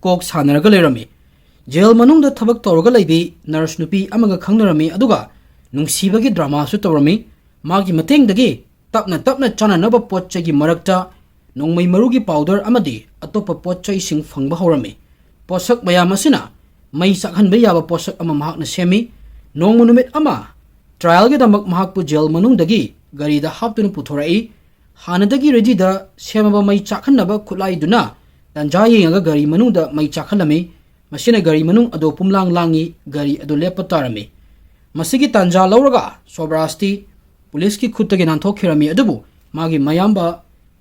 ꯀꯣꯛ ꯁꯥꯟꯅꯔꯒ ꯂꯩꯔꯝꯃꯤ꯫ ꯖꯦꯜ ꯃꯅꯨꯡꯗ ꯊꯕꯛ ꯇꯧꯔꯒ ꯂꯩꯕꯤ ꯅꯔꯁ ꯅꯨꯄꯤ ꯑꯃꯒ ꯈꯪꯅꯔꯝꯃꯤ, ꯑꯗꯨꯒ ꯅꯨꯡꯁꯤꯕꯒꯤ ꯗ꯭ꯔꯃꯥꯁꯨ ꯇꯧꯔꯝꯃꯤ꯫ ꯃꯥꯒꯤ ꯃꯇꯦꯡꯗꯒꯤ ꯇꯞꯅ ꯇꯞꯅ ꯆꯥꯅꯅꯕ ꯄꯣꯠ ꯆꯩꯒꯤ ꯃꯔꯛꯇ ꯅꯣꯡꯃꯩ ꯃꯔꯨꯒꯤ ꯄꯥꯎꯗꯔ ꯑꯃꯗꯤ ꯑꯇꯣꯞꯄ ꯄꯣꯠ ꯆꯩꯁꯤꯡ ꯐꯪꯕ ꯍꯧꯔꯝꯃꯤ꯫ ꯄꯣꯠꯁꯛ ꯃꯌꯥꯝ ꯑꯁꯤꯅ ꯃꯩ ꯆꯥꯛꯍꯟꯕ ꯌꯥꯕ ꯄꯣꯠꯁꯛ ꯑꯃ ꯃꯍꯥꯛꯅ ꯁꯦꯝꯃꯤ꯫ ꯅꯣꯡꯃ ꯅꯨꯃꯤꯠ ꯑꯃ ꯇ꯭ꯔꯥꯏꯜꯒꯤꯗꯃꯛ ꯃꯍꯥꯛꯄꯨ ꯖꯦꯜ ꯃꯅꯨꯡꯗꯒꯤ ꯒꯥꯔꯤꯗ ꯍꯥꯞꯇꯨꯅ ꯄꯨꯊꯣꯔꯛꯏ꯫ ꯍꯥꯟꯅꯗꯒꯤ ꯔꯦꯗꯤꯗ ꯁꯦꯝꯃꯕ ꯃꯩ ꯆꯥꯛꯍꯟꯅꯕ ꯈꯨꯠꯂꯥꯏꯗꯨꯅ ꯇꯥꯟꯖꯥ ꯌꯦꯡꯉꯒ ꯒꯥꯔꯤ ꯃꯅꯨꯡꯗ ꯃꯩ ꯆꯥꯛꯍꯜꯂꯝꯃꯤ꯫ ꯃꯁꯤꯅ ꯒꯥꯔꯤ ꯃꯅꯨꯡ ꯑꯗꯨ ꯄꯨꯝꯂꯥꯡ ꯂꯥꯡꯉꯤ꯫ ꯒꯥꯔꯤ ꯑꯗꯨ ꯂꯦꯞꯄ ꯇꯥꯔꯝꯃꯤ꯫ ꯃꯁꯤꯒꯤ ꯇꯥꯟꯖꯥ ꯂꯧꯔꯒ ꯁꯣꯕ꯭ꯔꯥꯖꯇꯤ ꯄꯨꯂꯤꯁꯀꯤ ꯈꯨꯠꯇꯒꯤ ꯅꯥꯟꯊꯣꯛꯈꯤꯔꯝꯃꯤ, ꯑꯗꯨꯕꯨ ꯃꯥꯒꯤ ꯃꯌꯥꯝꯕ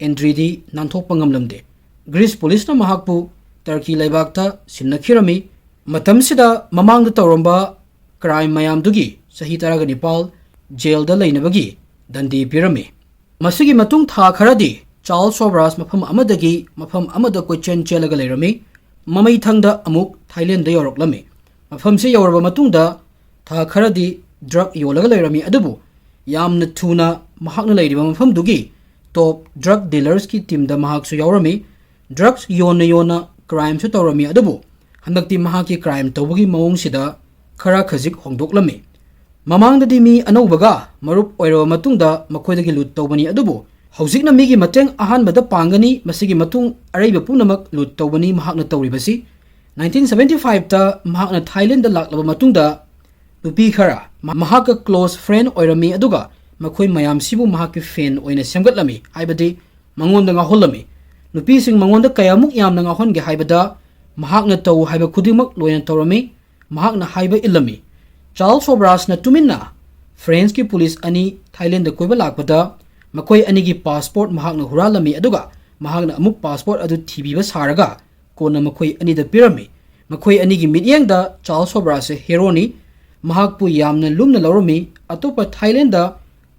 ꯑꯦꯟꯗ꯭ꯔꯤꯗꯤ ꯅꯥꯟꯊꯣꯛꯄ ꯉꯝꯂꯝꯗꯦ꯫ ꯒ꯭ꯔꯤꯁ ꯄꯨꯂꯤꯁꯅ ꯃꯍꯥꯛꯄꯨ ꯇꯔꯀꯤ ꯂꯩꯕꯥꯛꯇ ꯁꯤꯟꯅꯈꯤꯔꯝꯃꯤ꯫ ꯃꯇꯝꯁꯤꯗ ꯃꯃꯥꯡꯗ ꯇꯧꯔꯝꯕ ꯀ꯭ꯔꯥꯏꯝ ꯃꯌꯥꯝꯗꯨꯒꯤ ꯆꯍꯤ ꯇꯔꯥꯒ ꯅꯤꯄꯥꯜ ꯖꯦꯜꯗ ꯂꯩꯅꯕꯒꯤ ꯗꯟꯗꯤ ꯄꯤꯔꯝꯃꯤ꯫ ꯃꯁꯤꯒꯤ ꯃꯇꯨꯡ ꯊꯥ ꯈꯔꯗꯤ ꯆꯥꯔꯜꯁ ꯁꯣꯕ꯭ꯔꯥꯖ ꯃꯐꯝ ꯑꯃꯗꯒꯤ ꯃꯐꯝ ꯑꯃꯗ ꯀꯣꯏꯆꯦꯟ ꯆꯦꯜꯂꯒ ꯂꯩꯔꯝꯃꯤ꯫ ꯃꯃꯩꯊꯪꯗ ꯑꯃꯨꯛ ꯊꯥꯏꯂꯦꯟꯗ ꯌꯧꯔꯛꯂꯝꯃꯤ꯫ ꯃꯐꯝꯁꯤ ꯌꯧꯔꯕ ꯃꯇꯨꯡꯗ ꯊꯥ ꯈꯔꯗꯤ ꯗ꯭ꯔꯒ ꯌꯣꯜꯂꯒ ꯂꯩꯔꯝꯃꯤ, ꯑꯗꯨꯕꯨ ꯌꯥꯝꯅ ꯊꯨꯅ ꯃꯍꯥꯛꯅ ꯂꯩꯔꯤꯕ ꯃꯐꯝꯗꯨꯒꯤ ꯇꯣꯞ ꯗ꯭ꯔꯒ ꯗꯤꯂꯔꯁꯀꯤ ꯇꯤꯝꯗ ꯃꯍꯥꯛꯁꯨ ꯌꯥꯎꯔꯝꯃꯤ꯫ ꯗ꯭ꯔꯒꯁ ꯌꯣꯟꯅ ꯌꯣꯟꯅ ꯀ꯭ꯔꯥꯏꯝꯁꯨ ꯇꯧꯔꯝꯃꯤ, ꯑꯗꯨꯕꯨ ꯍꯟꯗꯛꯇꯤ ꯃꯍꯥꯛꯀꯤ ꯀ꯭ꯔꯥꯏꯝ ꯇꯧꯕꯒꯤ ꯃꯑꯣꯡꯁꯤꯗ ꯈꯔ ꯈꯖꯤꯛ ꯍꯣꯡꯗꯣꯛꯂꯝꯃꯤ꯫ ꯃꯃꯥꯡꯗꯗꯤ ꯃꯤ ꯑꯅꯧꯕꯒ ꯃꯔꯨꯞ ꯑꯣꯏꯔꯕ ꯃꯇꯨꯡꯗ ꯃꯈꯣꯏꯗꯒꯤ ꯂꯨꯠ ꯇꯧꯕꯅꯤ, ꯑꯗꯨꯕꯨ ꯍꯧꯖꯤꯛꯅ ꯃꯤꯒꯤ ꯃꯇꯦꯡ ꯑꯍꯥꯟꯕꯗ ꯄꯥꯡꯒꯅꯤ, ꯃꯁꯤꯒꯤ ꯃꯇꯨꯡ ꯑꯔꯩꯕ ꯄꯨꯝꯅꯃꯛ ꯂꯨꯠ ꯇꯧꯕꯅꯤ ꯃꯍꯥꯛꯅ ꯇꯧꯔꯤꯕꯁꯤ꯫ ꯅꯥꯏꯟꯇꯤꯟ ꯁꯕꯦꯟꯇꯤ ꯐꯥꯏꯚꯇ ꯃꯍꯥꯛꯅ ꯊꯥꯏꯂꯦꯟꯗ ꯂꯥꯛꯂꯕ ꯃꯇꯨꯡꯗ ꯅꯨꯄꯤ ꯈꯔ ꯃ-, ꯃꯍꯥꯛꯀ ꯀ꯭ꯂꯣꯁ ꯐ꯭ꯔꯦꯟ ꯑꯣꯏꯔꯝꯃꯤ, ꯑꯗꯨꯒ ꯃꯈꯣꯏ ꯃꯌꯥꯝꯁꯤꯕꯨ ꯃꯍꯥꯛꯀꯤ ꯐꯦꯟ ꯑꯣꯏꯅ ꯁꯦꯝꯒꯠꯂꯝꯃꯤ, ꯍꯥꯏꯕꯗꯤ ꯃꯉꯣꯟꯗ ꯉꯥꯎꯍꯜꯂꯝꯃꯤ꯫ ꯅꯨꯄꯤꯁꯤꯡ ꯃꯉꯣꯟꯗ ꯀꯌꯥꯃꯨꯛ ꯌꯥꯝꯅ ꯉꯥꯎꯍꯟꯒꯦ ꯍꯥꯏꯕꯗ ꯃꯍꯥꯛꯅ ꯇꯧ ꯍꯥꯏꯕ ꯈꯨꯗꯤꯡꯃꯛ ꯂꯣꯏꯅ ꯇꯧꯔꯝꯃꯤ꯫ ꯃꯍꯥꯛꯅ ꯍꯥꯏꯕ ꯏꯜꯂꯝꯃꯤ꯫ ꯆꯥꯔꯜꯁ ꯁꯣꯕ꯭ꯔꯥꯖꯅ ꯇꯨꯃꯤꯟꯅ ꯐ꯭ꯔꯦꯟꯁꯀꯤ ꯄꯨꯂꯤꯁ ꯑꯅꯤ ꯊꯥꯏꯂꯦꯟꯗ ꯀꯣꯏꯕ ꯂꯥꯛꯄꯗ ꯃꯈꯣꯏ ꯑꯅꯤꯒꯤ ꯄꯥꯁꯄꯣꯔꯠ ꯃꯍꯥꯛꯅ ꯍꯨꯔꯥꯜꯂꯝꯃꯤ, ꯑꯗꯨꯒ ꯃꯍꯥꯛꯅ ꯑꯃꯨꯛ ꯄꯥꯁꯄꯣꯔꯠ ꯑꯗꯨ ꯊꯤꯕꯤꯕ ꯁꯥꯔꯒ ꯀꯣꯟꯅ ꯃꯈꯣꯏ ꯑꯅꯤꯗ ꯄꯤꯔꯝꯃꯤ꯫ ꯃꯈꯣꯏ ꯑꯅꯤꯒꯤ ꯃꯤꯠꯌꯦꯡꯗ ꯆꯥꯔꯜꯁ ꯁꯣꯕ꯭ꯔꯥꯁꯁꯦ ꯍꯦꯔꯣꯅꯤ꯫ ꯃꯍꯥꯛꯄꯨ ꯌꯥꯝꯅ ꯂꯨꯝꯅ ꯂꯧꯔꯝꯃꯤ꯫ ꯑꯇꯣꯞꯄ ꯊꯥꯏꯂꯦꯟꯗ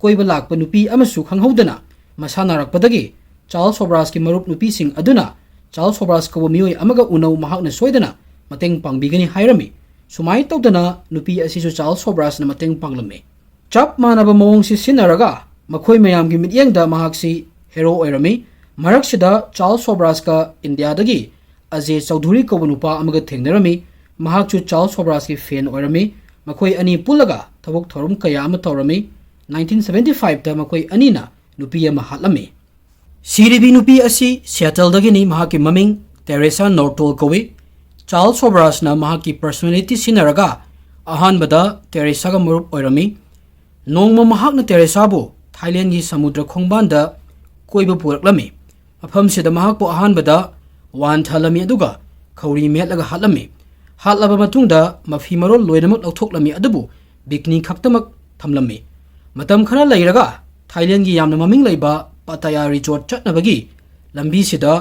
ꯀꯣꯏꯕ ꯂꯥꯛꯄ ꯅꯨꯄꯤ ꯑꯃꯁꯨ ꯈꯪꯍꯧꯗꯅ ꯃꯁꯥ ꯅꯥꯔꯛꯄꯗꯒꯤ ꯆꯥꯔꯜꯁ ꯁꯣꯕ꯭ꯔꯥꯁꯀꯤ ꯃꯔꯨꯞ ꯅꯨꯄꯤꯁꯤꯡ ꯑꯗꯨꯅ ꯆꯥꯔꯜꯁ ꯁꯣꯕ꯭ꯔꯥꯁ ꯀꯧꯕ ꯃꯤꯑꯣꯏ ꯑꯃꯒ ꯎꯅꯧ, ꯃꯍꯥꯛꯅ ꯁꯣꯏꯗꯅ ꯃꯇꯦꯡ ꯄꯥꯡꯕꯤꯒꯅꯤ ꯍꯥꯏꯔꯝꯃꯤ꯫ ꯁꯨꯃꯥꯏꯅ ꯇꯧꯗꯅ ꯅꯨꯄꯤ ꯑꯁꯤꯁꯨ ꯆꯥꯔꯜꯁ ꯁꯣꯕ꯭ꯔꯥꯁꯅ ꯃꯇꯦꯡ ꯄꯥꯡꯂꯝꯃꯤ꯫ ꯆꯞ ꯃꯥꯟꯅꯕ ꯃꯑꯣꯡꯁꯤ ꯁꯤꯖꯤꯟꯅꯔꯒ ꯃꯈꯣꯏ ꯃꯌꯥꯝꯒꯤ ꯃꯤꯠꯌꯦꯡꯗ ꯃꯍꯥꯛꯁꯤ ꯍꯦꯔꯣ ꯑꯣꯏꯔꯝꯃꯤ꯫ ꯃꯔꯛꯁꯤꯗ ꯆꯥꯔꯜꯁ ꯁꯣꯕ꯭ꯔꯥꯁꯀ ꯏꯟꯗꯤꯌꯥꯗꯒꯤ ꯑꯖꯦ ꯆꯧꯙꯨꯔꯤ ꯀꯧꯕ ꯅꯨꯄꯥ ꯑꯃꯒ ꯊꯦꯡꯅꯔꯝꯃꯤ꯫ ꯃꯍꯥꯛꯁꯨ ꯆꯥꯔꯜꯁ ꯁꯣꯕ꯭ꯔꯥꯁꯀꯤ ꯐꯦꯟ ꯑꯣꯏꯔꯝꯃꯤ꯫ ꯃꯈꯣꯏ ꯑꯅꯤ ꯄꯨꯜꯂꯒ ꯊꯕꯛ ꯊꯧꯔꯝ ꯀꯌꯥ ꯑꯃ ꯇꯧꯔꯝꯃꯤ꯫ ꯅꯥꯏꯟꯇꯤꯟ ꯁꯚꯦꯟꯇꯤ ꯐꯥꯏꯚꯇ ꯃꯈꯣꯏ ꯑꯅꯤꯅ ꯅꯨꯄꯤ ꯑꯃ ꯍꯥꯠꯂꯝꯃꯤ꯫ ꯁꯤꯔꯤꯕꯤ ꯅꯨꯄꯤ ꯑꯁꯤ ꯁꯤꯌꯥꯇꯜꯗꯒꯤꯅꯤ꯫ ꯃꯍꯥꯛꯀꯤ ꯃꯃꯤꯡ ꯇꯦꯔꯦꯁꯥ ꯅꯣꯔꯇꯣꯜ ꯀꯧꯏ꯫ ꯆꯥꯔꯜꯁ ꯁꯣꯕ꯭ꯔꯥꯁꯅ ꯃꯍꯥꯛꯀꯤ ꯄꯔꯁꯣꯅꯦꯂꯤꯇꯤ ꯁꯤꯖꯤꯟꯅꯔꯒ ꯑꯍꯥꯟꯕꯗ ꯇꯦꯔꯦꯁꯥꯒ ꯃꯔꯨꯞ ꯑꯣꯏꯔꯝꯃꯤ꯫ ꯅꯣꯡꯃ ꯃꯍꯥꯛꯅ ꯇꯦꯔꯦꯁꯥꯕꯨ ꯊꯥꯏꯂꯦꯟꯒꯤ ꯁꯃꯨꯗ꯭ꯔ ꯈꯣꯡꯕꯥꯟꯗ ꯀꯣꯏꯕ ꯄꯨꯔꯛꯂꯝꯃꯤ꯫ ꯃꯐꯝꯁꯤꯗ ꯃꯍꯥꯛꯄꯨ ꯑꯍꯥꯟꯕꯗ ꯋꯥꯟꯊꯍꯜꯂꯝꯃꯤ, ꯑꯗꯨꯒ ꯈꯧꯔꯤ ꯃꯦꯠꯂꯒ ꯍꯥꯠꯂꯝꯃꯤ꯫ ꯍꯥꯠꯂꯕ ꯃꯇꯨꯡꯗ ꯃꯐꯤ ꯃꯔꯣꯜ ꯂꯣꯏꯅꯃꯛ ꯂꯧꯊꯣꯛꯂꯝꯃꯤ, ꯑꯗꯨꯕꯨ ꯕꯤꯀꯤꯅꯤ ꯈꯛꯇꯃꯛ ꯊꯝꯂꯝꯃꯤ꯫ ꯃꯇꯝ ꯈꯔ ꯂꯩꯔꯒ ꯊꯥꯏꯂꯦꯟꯒꯤ ꯌꯥꯝꯅ ꯃꯃꯤꯡ ꯂꯩꯕ ꯄꯥꯇꯥꯌꯥ ꯔꯤꯖꯣꯔꯠ ꯆꯠꯅꯕꯒꯤ ꯂꯝꯕꯤꯁꯤꯗ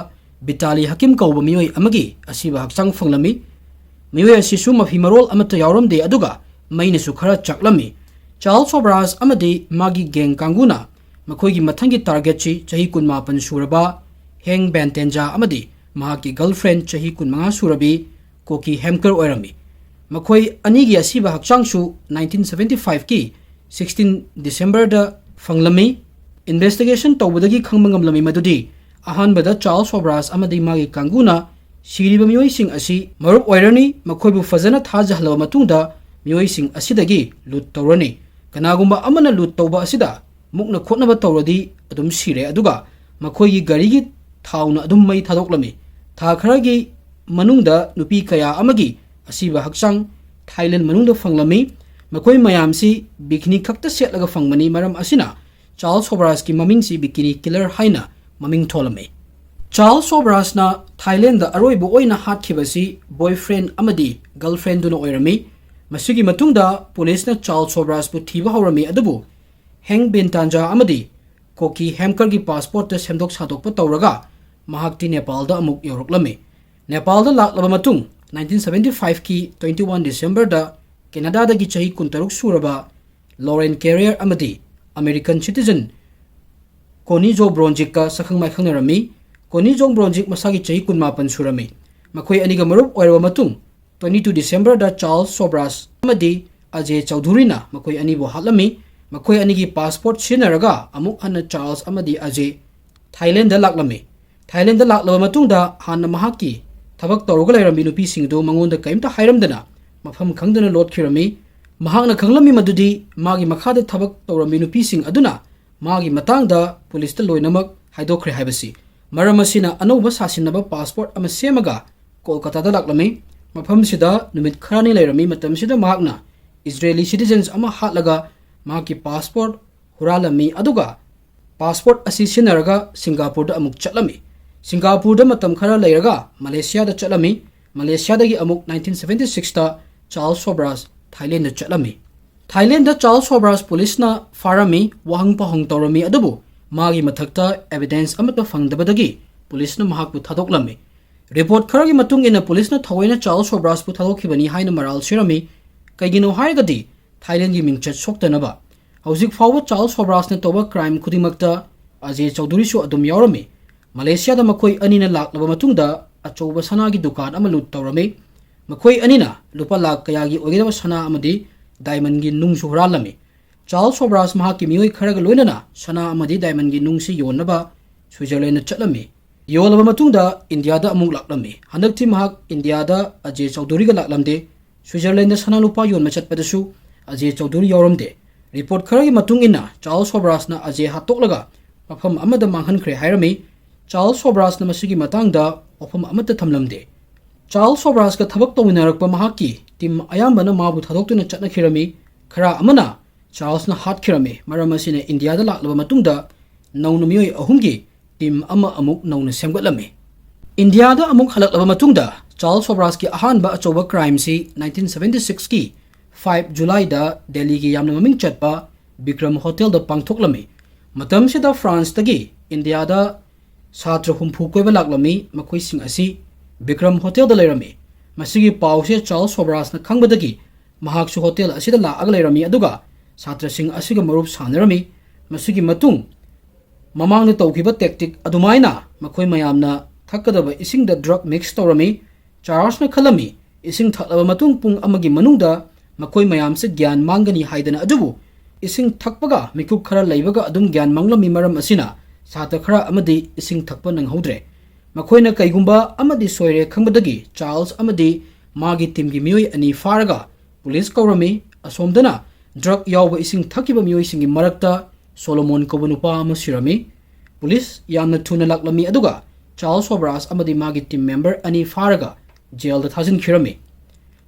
ꯕꯤꯇꯥꯂꯤ ꯍꯀꯤꯝ ꯀꯧꯕ ꯃꯤꯑꯣꯏ ꯑꯃꯒꯤ ꯑꯁꯤꯕ ꯍꯛꯆꯥꯡ ꯐꯪꯂꯝꯃꯤ꯫ ꯃꯤꯑꯣꯏ ꯑꯁꯤꯁꯨ ꯃꯐꯤ ꯃꯔꯣꯜ ꯑꯃꯠꯇ ꯌꯥꯎꯔꯝꯗꯦ, ꯑꯗꯨꯒ ꯃꯩꯅꯁꯨ ꯈꯔ ꯆꯥꯛꯂꯝꯃꯤ꯫ ꯆꯥꯔꯜꯁ ꯁꯣꯕ꯭ꯔꯥꯁ ꯑꯃꯗꯤ ꯃꯥꯒꯤ ꯒꯦꯡ ꯀꯥꯡꯕꯨꯅ ꯃꯈꯣꯏꯒꯤ ꯃꯊꯪꯒꯤ ꯇꯥꯔꯒꯦꯠꯁꯤ ꯆꯍꯤ ꯀꯨꯟꯃꯥꯄꯟ ꯁꯨꯔꯕ ꯍꯦꯡ ꯕꯦꯟꯇꯦꯟꯖꯥ ꯑꯃꯗꯤ ꯃꯍꯥꯛꯀꯤ ꯒꯔꯜꯐ꯭ꯔꯦꯟ ꯆꯍꯤ ꯀꯨꯟꯃꯉꯥ ꯁꯨꯔꯕꯤ ꯀꯣꯀꯤ ꯍꯦꯝꯀꯔ ꯑꯣꯏꯔꯝꯃꯤ꯫ ꯃꯈꯣꯏ ꯑꯅꯤꯒꯤ ꯑꯁꯤꯕ ꯍꯛꯆꯥꯡꯁꯨ ꯅꯥꯏꯟꯇꯤꯟ ꯁꯚꯦꯟꯇꯤ ꯐꯥꯏꯚꯀꯤ ꯁꯤꯛꯁꯇꯤꯟ ꯗꯤꯁꯦꯝꯕꯔꯗ ꯐꯪꯂꯝꯃꯤ꯫ ꯏꯟꯚꯦꯁꯇꯤꯒꯦꯁꯟ ꯇꯧꯕꯗꯒꯤ ꯈꯪꯕ ꯉꯝꯂꯝꯃꯤ ꯃꯗꯨꯗꯤ ꯑꯍꯥꯟꯕꯗ ꯆꯥꯔꯜꯁ ꯁꯣꯕ꯭ꯔꯥꯁ ꯑꯃꯗꯤ ꯃꯥꯒꯤ ꯀꯥꯡꯕꯨꯅ ꯁꯤꯔꯤꯕ ꯃꯤꯑꯣꯏꯁꯤꯡ ꯑꯁꯤ ꯃꯔꯨꯞ ꯑꯣꯏꯔꯅꯤ, ꯃꯈꯣꯏꯕꯨ ꯐꯖꯅ ꯊꯥꯖꯍꯜꯂꯕ ꯃꯇꯨꯡꯗ ꯃꯤꯑꯣꯏꯁꯤꯡ ꯑꯁꯤꯗꯒꯤ ꯂꯨꯠ ꯇꯧꯔꯅꯤ꯫ ꯀꯅꯥꯒꯨꯝꯕ ꯑꯃꯅ ꯂꯨꯠ ꯇꯧꯕ ꯑꯁꯤꯗ ꯃꯨꯛꯅ ꯈꯣꯠꯅꯕ ꯇꯧꯔꯗꯤ ꯑꯗꯨꯝ ꯁꯤꯔꯦ, ꯑꯗꯨꯒ ꯃꯈꯣꯏꯒꯤ ꯒꯥꯔꯤꯒꯤ ꯊꯥꯎꯅ ꯑꯗꯨꯝ ꯃꯩ ꯊꯥꯗꯣꯛꯂꯝꯃꯤ꯫ ꯊꯥ ꯈꯔꯒꯤ ꯃꯅꯨꯡꯗ ꯅꯨꯄꯤ ꯀꯌꯥ ꯑꯃꯒꯤ ꯑꯁꯤꯕ ꯍꯛꯆꯥꯡ ꯊꯥꯏꯂꯦꯟ ꯃꯅꯨꯡꯗ ꯐꯪꯂꯝꯃꯤ꯫ ꯃꯈꯣꯏ ꯃꯌꯥꯝꯁꯤ ꯕꯤꯀꯤꯅꯤ ꯈꯛꯇ ꯁꯦꯠꯂꯒ ꯐꯪꯕꯅꯤ꯫ ꯃꯔꯝ ꯑꯁꯤꯅ ꯆꯥꯔꯜꯁ ꯁꯣꯕ꯭ꯔꯥꯁꯀꯤ ꯃꯃꯤꯡꯁꯤ ꯕꯤꯀꯤꯅꯤ ꯀꯤꯂꯔ ꯍꯥꯏꯅ ꯃꯃꯤꯡ ꯊꯣꯜꯂꯝꯃꯤ꯫ ꯆꯥꯔꯜꯁ ꯁꯣꯕ꯭ꯔꯥꯁꯅ ꯊꯥꯏꯂꯦꯟꯗ ꯑꯔꯣꯏꯕ ꯑꯣꯏꯅ ꯍꯥꯠꯈꯤꯕꯁꯤ ꯕꯣꯏꯐ꯭ꯔꯦꯟ ꯑꯃꯗꯤ ꯒꯔꯜꯐ꯭ꯔꯦꯟꯗꯨꯅ ꯑꯣꯏꯔꯝꯃꯤ꯫ ꯃꯁꯤꯒꯤ ꯃꯇꯨꯡꯗ ꯄꯨꯂꯤꯁꯅ ꯆꯥꯔꯜꯁ ꯁꯣꯕ꯭ꯔꯥꯁꯄꯨ ꯊꯤꯕ ꯍꯧꯔꯝꯃꯤ, ꯑꯗꯨꯕꯨ ꯍꯦꯡ ꯕꯦꯟꯇꯥꯟꯖꯥ ꯑꯃꯗꯤ ꯀꯣꯀꯤ ꯍꯦꯝꯀꯔꯒꯤ ꯄꯥꯁꯄꯣꯔꯠꯇ ꯁꯦꯝꯗꯣꯛ ꯁꯥꯗꯣꯛꯄ ꯇꯧꯔꯒ ꯃꯍꯥꯛꯇꯤ ꯅꯦꯄꯥꯜꯗ ꯑꯃꯨꯛ ꯌꯧꯔꯛꯂꯝꯃꯤ꯫ ꯅꯦꯄꯥꯜꯗ ꯂꯥꯛꯂꯕ ꯃꯇꯨꯡ ꯅꯥꯏꯟꯇꯤꯟ ꯁꯕꯦꯟꯇꯤ ꯐꯥꯏꯚꯀꯤ ꯇ꯭ꯋꯦꯟꯇꯤ ꯋꯥꯟ ꯗꯤꯁꯦꯝꯕꯔꯗ ꯀꯦꯅꯥꯗꯥꯗꯒꯤ ꯆꯍꯤ ꯀꯨꯟꯇꯔꯨꯛ ꯁꯨꯔꯕ ꯂꯣꯔꯦꯟ ꯀꯦꯔꯤꯌꯔ ꯑꯃꯗꯤ ꯑꯃꯦꯔꯤꯀꯟ ꯁꯤꯇꯤꯖꯟ ꯀꯣꯅꯤ ꯖꯣ ꯕ꯭ꯔꯣꯟꯖꯤꯛꯀ ꯁꯛꯈꯪ ꯃꯥꯏꯈꯪꯅꯔꯝꯃꯤ꯫ ꯀꯣꯅꯤ ꯖꯣ ꯕ꯭ꯔꯣꯟꯖꯤꯛ ꯃꯁꯥꯒꯤ ꯆꯍꯤ ꯀꯨꯟꯃꯥꯄꯟ ꯁꯨꯔꯝꯃꯤ꯫ ꯃꯈꯣꯏ ꯑꯅꯤꯒ ꯃꯔꯨꯞ ꯑꯣꯏꯔꯕ ꯃꯇꯨꯡ, ꯇ꯭ꯋꯦꯟꯇꯤ ꯇꯨ ꯗꯤꯁꯦꯝꯕꯔꯗ ꯆꯥꯔꯜꯁ ꯁꯣꯕ꯭ꯔꯥꯁ ꯑꯃꯗꯤ ꯑꯖꯦ ꯆꯧꯙꯨꯔꯤꯅ ꯃꯈꯣꯏ ꯑꯅꯤꯕꯨ ꯍꯥꯠꯂꯝꯃꯤ꯫ ꯃꯈꯣꯏ ꯑꯅꯤꯒꯤ ꯄꯥꯁꯄꯣꯔꯠ ꯁꯤꯖꯤꯟꯅꯔꯒ ꯑꯃꯨꯛ ꯍꯟꯅ ꯆꯥꯔꯜꯁ ꯑꯃꯗꯤ ꯑꯖꯦ ꯊꯥꯏꯂꯦꯟꯗ ꯂꯥꯛꯂꯝꯃꯤ꯫ ꯊꯥꯏꯂꯦꯟꯗ ꯂꯥꯛꯂꯕ ꯃꯇꯨꯡꯗ ꯍꯥꯟꯅ ꯃꯍꯥꯛꯀꯤ ꯊꯕꯛ ꯇꯧꯔꯒ ꯂꯩꯔꯝꯃꯤ ꯅꯨꯄꯤꯁꯤꯡꯗꯨ ꯃꯉꯣꯟꯗ ꯀꯔꯤꯝꯇ ꯍꯥꯏꯔꯝꯗꯅ ꯃꯐꯝ ꯈꯪꯗꯅ ꯂꯣꯠꯈꯤꯔꯝꯃꯤ꯫ ꯃꯍꯥꯛꯅ ꯈꯪꯂꯝꯃꯤ ꯃꯗꯨꯗꯤ ꯃꯥꯒꯤ ꯃꯈꯥꯗ ꯊꯕꯛ ꯇꯧꯔꯝꯃꯤ ꯅꯨꯄꯤꯁꯤꯡ ꯑꯗꯨꯅ ꯃꯥꯒꯤ ꯃꯇꯥꯡꯗ ꯄꯨꯂꯤꯁꯇ ꯂꯣꯏꯅꯃꯛ ꯍꯥꯏꯗꯣꯛꯈ꯭ꯔꯦ ꯍꯥꯏꯕꯁꯤ꯫ ꯃꯔꯝ ꯑꯁꯤꯅ ꯑꯅꯧꯕ ꯁꯥꯁꯤꯟꯅꯕ ꯄꯥꯁꯄꯣꯔꯠ ꯑꯃ ꯁꯦꯝꯃꯒ ꯀꯣꯜꯀꯇꯥꯗ ꯂꯥꯛꯂꯝꯃꯤ꯫ ꯃꯐꯝꯁꯤꯗ ꯅꯨꯃꯤꯠ ꯈꯔꯅꯤ ꯂꯩꯔꯝꯃꯤ꯫ ꯃꯇꯝꯁꯤꯗ ꯃꯍꯥꯛꯅ ꯏꯖꯔꯦꯂꯤ ꯁꯤꯇꯤꯖꯟꯁ ꯑꯃ ꯍꯥꯠꯂꯒ ꯃꯍꯥꯛꯀꯤ ꯄꯥꯁꯄꯣꯔꯠ ꯍꯨꯔꯥꯜꯂꯝꯃꯤ, ꯑꯗꯨꯒ ꯄꯥꯁꯄꯣꯔꯠ ꯑꯁꯤ ꯁꯤꯖꯤꯟꯅꯔꯒ ꯁꯤꯡꯒꯥꯄꯨꯔꯗ ꯑꯃꯨꯛ ꯆꯠꯂꯝꯃꯤ꯫ ꯁꯤꯡꯒꯥꯄꯨꯔꯗ ꯃꯇꯝ ꯈꯔ ꯂꯩꯔꯒ ꯃꯂꯦꯁꯤꯌꯥꯗ ꯆꯠꯂꯝꯃꯤ꯫ ꯃꯂꯦꯁꯤꯌꯥꯗꯒꯤ ꯑꯃꯨꯛ ꯅꯥꯏꯟꯇꯤꯟ ꯁꯕꯦꯟꯇꯤ ꯁꯤꯛꯁꯇ ꯆꯥꯔꯜꯁ ꯁꯣꯕ꯭ꯔꯥꯁ ꯊꯥꯏꯂꯦꯟꯗ ꯆꯠꯂꯝꯃꯤ꯫ ꯊꯥꯏꯂꯦꯟꯗ ꯆꯥꯔꯜꯁ ꯁꯣꯕ꯭ꯔꯥꯁ ꯄꯨꯂꯤꯁꯅ ꯐꯥꯔꯝꯃꯤ, ꯋꯥꯍꯪ ꯄꯥꯎꯍꯪ ꯇꯧꯔꯝꯃꯤ, ꯑꯗꯨꯕꯨ ꯃꯥꯒꯤ ꯃꯊꯛꯇ ꯑꯦꯕꯤꯗꯦꯟꯁ ꯑꯃꯠꯇ ꯐꯪꯗꯕꯗꯒꯤ ꯄꯨꯂꯤꯁꯅ ꯃꯍꯥꯛꯄꯨ ꯊꯥꯗꯣꯛꯂꯝꯃꯤ꯫ ꯔꯤꯄꯣꯔꯠ ꯈꯔꯒꯤ ꯃꯇꯨꯡ ꯏꯟꯅ ꯄꯨꯂꯤꯁꯅ ꯊꯑꯣꯏꯅ ꯆꯥꯔꯜꯁ ꯁꯣꯕ꯭ꯔꯥꯁꯄꯨ ꯊꯥꯗꯣꯛꯈꯤꯕꯅꯤ ꯍꯥꯏꯅ ꯃꯔꯥꯜ ꯁꯤꯔꯝꯃꯤ꯫ ꯀꯩꯒꯤꯅꯣ ꯍꯥꯏꯔꯒꯗꯤ ꯊꯥꯏꯂꯦꯟꯒꯤ ꯃꯤꯡꯆꯠ ꯁꯣꯛꯇꯅꯕ꯫ ꯍꯧꯖꯤꯛ ꯐꯥꯎꯕ ꯆꯥꯔꯜꯁ ꯁꯣꯕ꯭ꯔꯥꯁꯅ ꯇꯧꯕ ꯀ꯭ꯔꯥꯏꯝ ꯈꯨꯗꯤꯡꯃꯛꯇ ꯑꯖꯦ ꯆꯧꯙꯨꯔꯤꯁꯨ ꯑꯗꯨꯝ ꯌꯥꯎꯔꯝꯃꯤ꯫ ꯃꯂꯦꯁꯤꯌꯥꯗ ꯃꯈꯣꯏ ꯑꯅꯤꯅ ꯂꯥꯛꯂꯕ ꯃꯇꯨꯡꯗ ꯑꯆꯧꯕ ꯁꯅꯥꯒꯤ ꯗꯨꯀꯥꯟ ꯑꯃ ꯂꯨꯠ ꯇꯧꯔꯝꯃꯤ꯫ ꯃꯈꯣꯏ ꯑꯅꯤꯅ ꯂꯨꯄꯥ ꯂꯥꯈ ꯀꯌꯥꯒꯤ ꯑꯣꯏꯒꯗꯕ ꯁꯅꯥ ꯑꯃꯗꯤ ꯗꯥꯏꯃꯟꯒꯤ ꯅꯨꯡꯁꯨ ꯍꯨꯔꯥꯜꯂꯝꯃꯤ꯫ ꯆꯥꯔꯜꯁ ꯁꯣꯕ꯭ꯔꯥꯁ ꯃꯍꯥꯛꯀꯤ ꯃꯤꯑꯣꯏ ꯈꯔꯒ ꯂꯣꯏꯅꯅ ꯁꯅꯥ ꯑꯃꯗꯤ ꯗꯥꯏꯃꯟꯒꯤ ꯅꯨꯡꯁꯤ ꯌꯣꯟꯅꯕ ꯁ꯭ꯋꯤꯖꯔꯂꯦꯟꯗ ꯆꯠꯂꯝꯃꯤ꯫ ꯌꯣꯜꯂꯕ ꯃꯇꯨꯡꯗ ꯏꯟꯗꯤꯌꯥꯗ ꯑꯃꯨꯛ ꯂꯥꯛꯂꯝꯃꯤ꯫ ꯍꯟꯗꯛꯇꯤ ꯃꯍꯥꯛ ꯏꯟꯗꯤꯌꯥꯗ ꯑꯖꯦ ꯆꯧꯙꯨꯔꯤꯒ ꯂꯥꯛꯂꯝꯗꯦ꯫ ꯁ꯭ꯋꯤꯖꯔꯂꯦꯟꯗ ꯁꯅꯥ ꯂꯨꯄꯥ ꯌꯣꯟꯕ ꯆꯠꯄꯗꯁꯨ ꯑꯖꯦ ꯆꯧꯙꯨꯔꯤ ꯌꯥꯎꯔꯝꯗꯦ꯫ ꯔꯤꯄꯣꯔꯠ ꯈꯔꯒꯤ ꯃꯇꯨꯡ ꯏꯟꯅ ꯆꯥꯔꯜꯁ ꯁꯣꯕ꯭ꯔꯥꯁꯅ ꯑꯖꯦ ꯍꯥꯠꯇꯣꯛꯂꯒ ꯃꯐꯝ ꯑꯃꯗ ꯃꯥꯡꯍꯟꯈ꯭ꯔꯦ ꯍꯥꯏꯔꯝꯃꯤ꯫ ꯆꯥꯔꯜꯁ ꯁꯣꯕ꯭ꯔꯥꯁꯅ ꯃꯁꯤꯒꯤ ꯃꯇꯥꯡꯗ ꯋꯥꯐꯝ ꯑꯃꯠꯇ ꯊꯝꯂꯝꯗꯦ꯫ ꯆꯥꯔꯜꯁ ꯁꯣꯕ꯭ꯔꯥꯁꯀ ꯊꯕꯛ ꯇꯧꯃꯤꯟꯅꯔꯛꯄ ꯃꯍꯥꯛꯀꯤ ꯇꯤꯝ ꯑꯌꯥꯝꯕꯅ ꯃꯥꯕꯨ ꯊꯥꯗꯣꯛꯇꯨꯅ ꯆꯠꯅꯈꯤꯔꯝꯃꯤ꯫ ꯈꯔ ꯑꯃꯅ ꯆꯥꯔꯜꯁꯅ ꯍꯥꯠꯈꯤꯔꯝꯃꯤ꯫ ꯃꯔꯝ ꯑꯁꯤꯅ ꯏꯟꯗꯤꯌꯥꯗ ꯂꯥꯛꯂꯕ ꯃꯇꯨꯡꯗ ꯅꯧꯅ ꯃꯤꯑꯣꯏ ꯑꯍꯨꯝꯒꯤ ꯇꯤꯝ ꯑꯃ ꯑꯃꯨꯛ ꯅꯧꯅ ꯁꯦꯝꯒꯠꯂꯝꯃꯤ꯫ ꯏꯟꯗꯤꯌꯥꯗ ꯑꯃꯨꯛ ꯍꯜꯂꯛꯂꯕ ꯃꯇꯨꯡꯗ ꯆꯥꯔꯜꯁ ꯁꯣꯕ꯭ꯔꯥꯁꯀꯤ ꯑꯍꯥꯟꯕ ꯑꯆꯧꯕ ꯀ꯭ꯔꯥꯏꯝꯁꯤ ꯅꯥꯏꯟꯇꯤꯟ ꯁꯕꯦꯟꯇꯤ ꯁꯤꯛꯁꯀꯤ ꯐꯥꯏꯚ ꯖꯨꯂꯥꯏꯗ ꯗꯦꯜꯂꯤꯒꯤ ꯌꯥꯝꯅ ꯃꯃꯤꯡ ꯆꯠꯄ ꯕꯤꯀ꯭ꯔꯝ ꯍꯣꯇꯦꯜꯗ ꯄꯥꯡꯊꯣꯛꯂꯝꯃꯤ꯫ ꯃꯇꯝꯁꯤꯗ ꯐ꯭ꯔꯥꯟꯁꯇꯒꯤ ꯏꯟꯗꯤꯌꯥꯗ ꯁꯥꯇ꯭ꯔ ꯍꯨꯝꯐꯨ ꯀꯣꯏꯕ ꯂꯥꯛꯂꯝꯃꯤ꯫ ꯃꯈꯣꯏꯁꯤꯡ ꯑꯁꯤ ꯕꯤꯀ꯭ꯔꯝ ꯍꯣꯇꯦꯜꯗ ꯂꯩꯔꯝꯃꯤ꯫ ꯃꯁꯤꯒꯤ ꯄꯥꯎꯁꯦ ꯆꯥꯔꯜꯁ ꯁꯣꯕ꯭ꯔꯥꯁꯅ ꯈꯪꯕꯗꯒꯤ ꯃꯍꯥꯛꯁꯨ ꯍꯣꯇꯦꯜ ꯑꯁꯤꯗ ꯂꯥꯛꯑꯒ ꯂꯩꯔꯝꯃꯤ, ꯑꯗꯨꯒ ꯁꯥꯇ꯭ꯔꯁꯤꯡ ꯑꯁꯤꯒ ꯃꯔꯨꯞ ꯁꯥꯟꯅꯔꯝꯃꯤ꯫ ꯃꯁꯤꯒꯤ ꯃꯇꯨꯡ ꯃꯃꯥꯡꯗ ꯇꯧꯈꯤꯕ ꯇꯦꯛꯇꯤꯛ ꯑꯗꯨꯃꯥꯏꯅ ꯃꯈꯣꯏ ꯃꯌꯥꯝꯅ ꯊꯛꯀꯗꯕ ꯏꯁꯤꯡꯗ ꯗ꯭ꯔꯒ ꯃꯤꯛꯁ ꯇꯧꯔꯝꯃꯤ꯫ ꯆꯥꯔꯜꯁꯅ ꯈꯜꯂꯝꯃꯤ, ꯏꯁꯤꯡ ꯊꯛꯂꯕ ꯃꯇꯨꯡ ꯄꯨꯡ ꯑꯃꯒꯤ ꯃꯅꯨꯡꯗ ꯃꯈꯣꯏ ꯃꯌꯥꯝꯁꯦ ꯒ꯭ꯌꯥꯟ ꯃꯥꯡꯒꯅꯤ ꯍꯥꯏꯗꯅ, ꯑꯗꯨꯕꯨ ꯏꯁꯤꯡ ꯊꯛꯄꯒ ꯃꯤꯀꯨꯞ ꯈꯔ ꯂꯩꯕꯒ ꯑꯗꯨꯝ ꯒ꯭ꯌꯥꯟ ꯃꯥꯡꯂꯝꯃꯤ꯫ ꯃꯔꯝ ꯑꯁꯤꯅ ꯁꯥꯇ꯭ꯔ ꯈꯔ ꯑꯃꯗꯤ ꯏꯁꯤꯡ ꯊꯛꯄ ꯅꯪꯍꯧꯗ꯭ꯔꯦ꯫ ꯃꯈꯣꯏꯅ ꯀꯩꯒꯨꯝꯕ ꯑꯃꯗꯤ ꯁꯣꯏꯔꯦ ꯈꯪꯕꯗꯒꯤ ꯆꯥꯔꯜꯁ ꯑꯃꯗꯤ ꯃꯥꯒꯤ ꯇꯤꯝꯒꯤ ꯃꯤꯑꯣꯏ ꯑꯅꯤ ꯐꯥꯔꯒ ꯄꯨꯂꯤꯁ ꯀꯧꯔꯝꯃꯤ꯫ ꯑꯁꯣꯝꯗꯅ ꯗ꯭ꯔꯒ ꯌꯥꯎꯕ ꯏꯁꯤꯡ ꯊꯛꯈꯤꯕ ꯃꯤꯑꯣꯏꯁꯤꯡꯒꯤ ꯃꯔꯛꯇ ꯁꯣꯂꯣꯃꯣꯟ ꯀꯧꯕ ꯅꯨꯄꯥ ꯑꯃ ꯁꯤꯔꯝꯃꯤ꯫ ꯄꯨꯂꯤꯁ ꯌꯥꯝꯅ ꯊꯨꯅ ꯂꯥꯛꯂꯝꯃꯤ, ꯑꯗꯨꯒ ꯆꯥꯔꯜꯁ ꯁꯣꯕ꯭ꯔꯥꯁ ꯑꯃꯗꯤ ꯃꯥꯒꯤ ꯇꯤꯝ ꯃꯦꯝꯕꯔ ꯑꯅꯤ ꯐꯥꯔꯒ ꯖꯦꯜꯗ ꯊꯥꯖꯤꯟꯈꯤꯔꯝꯃꯤ꯫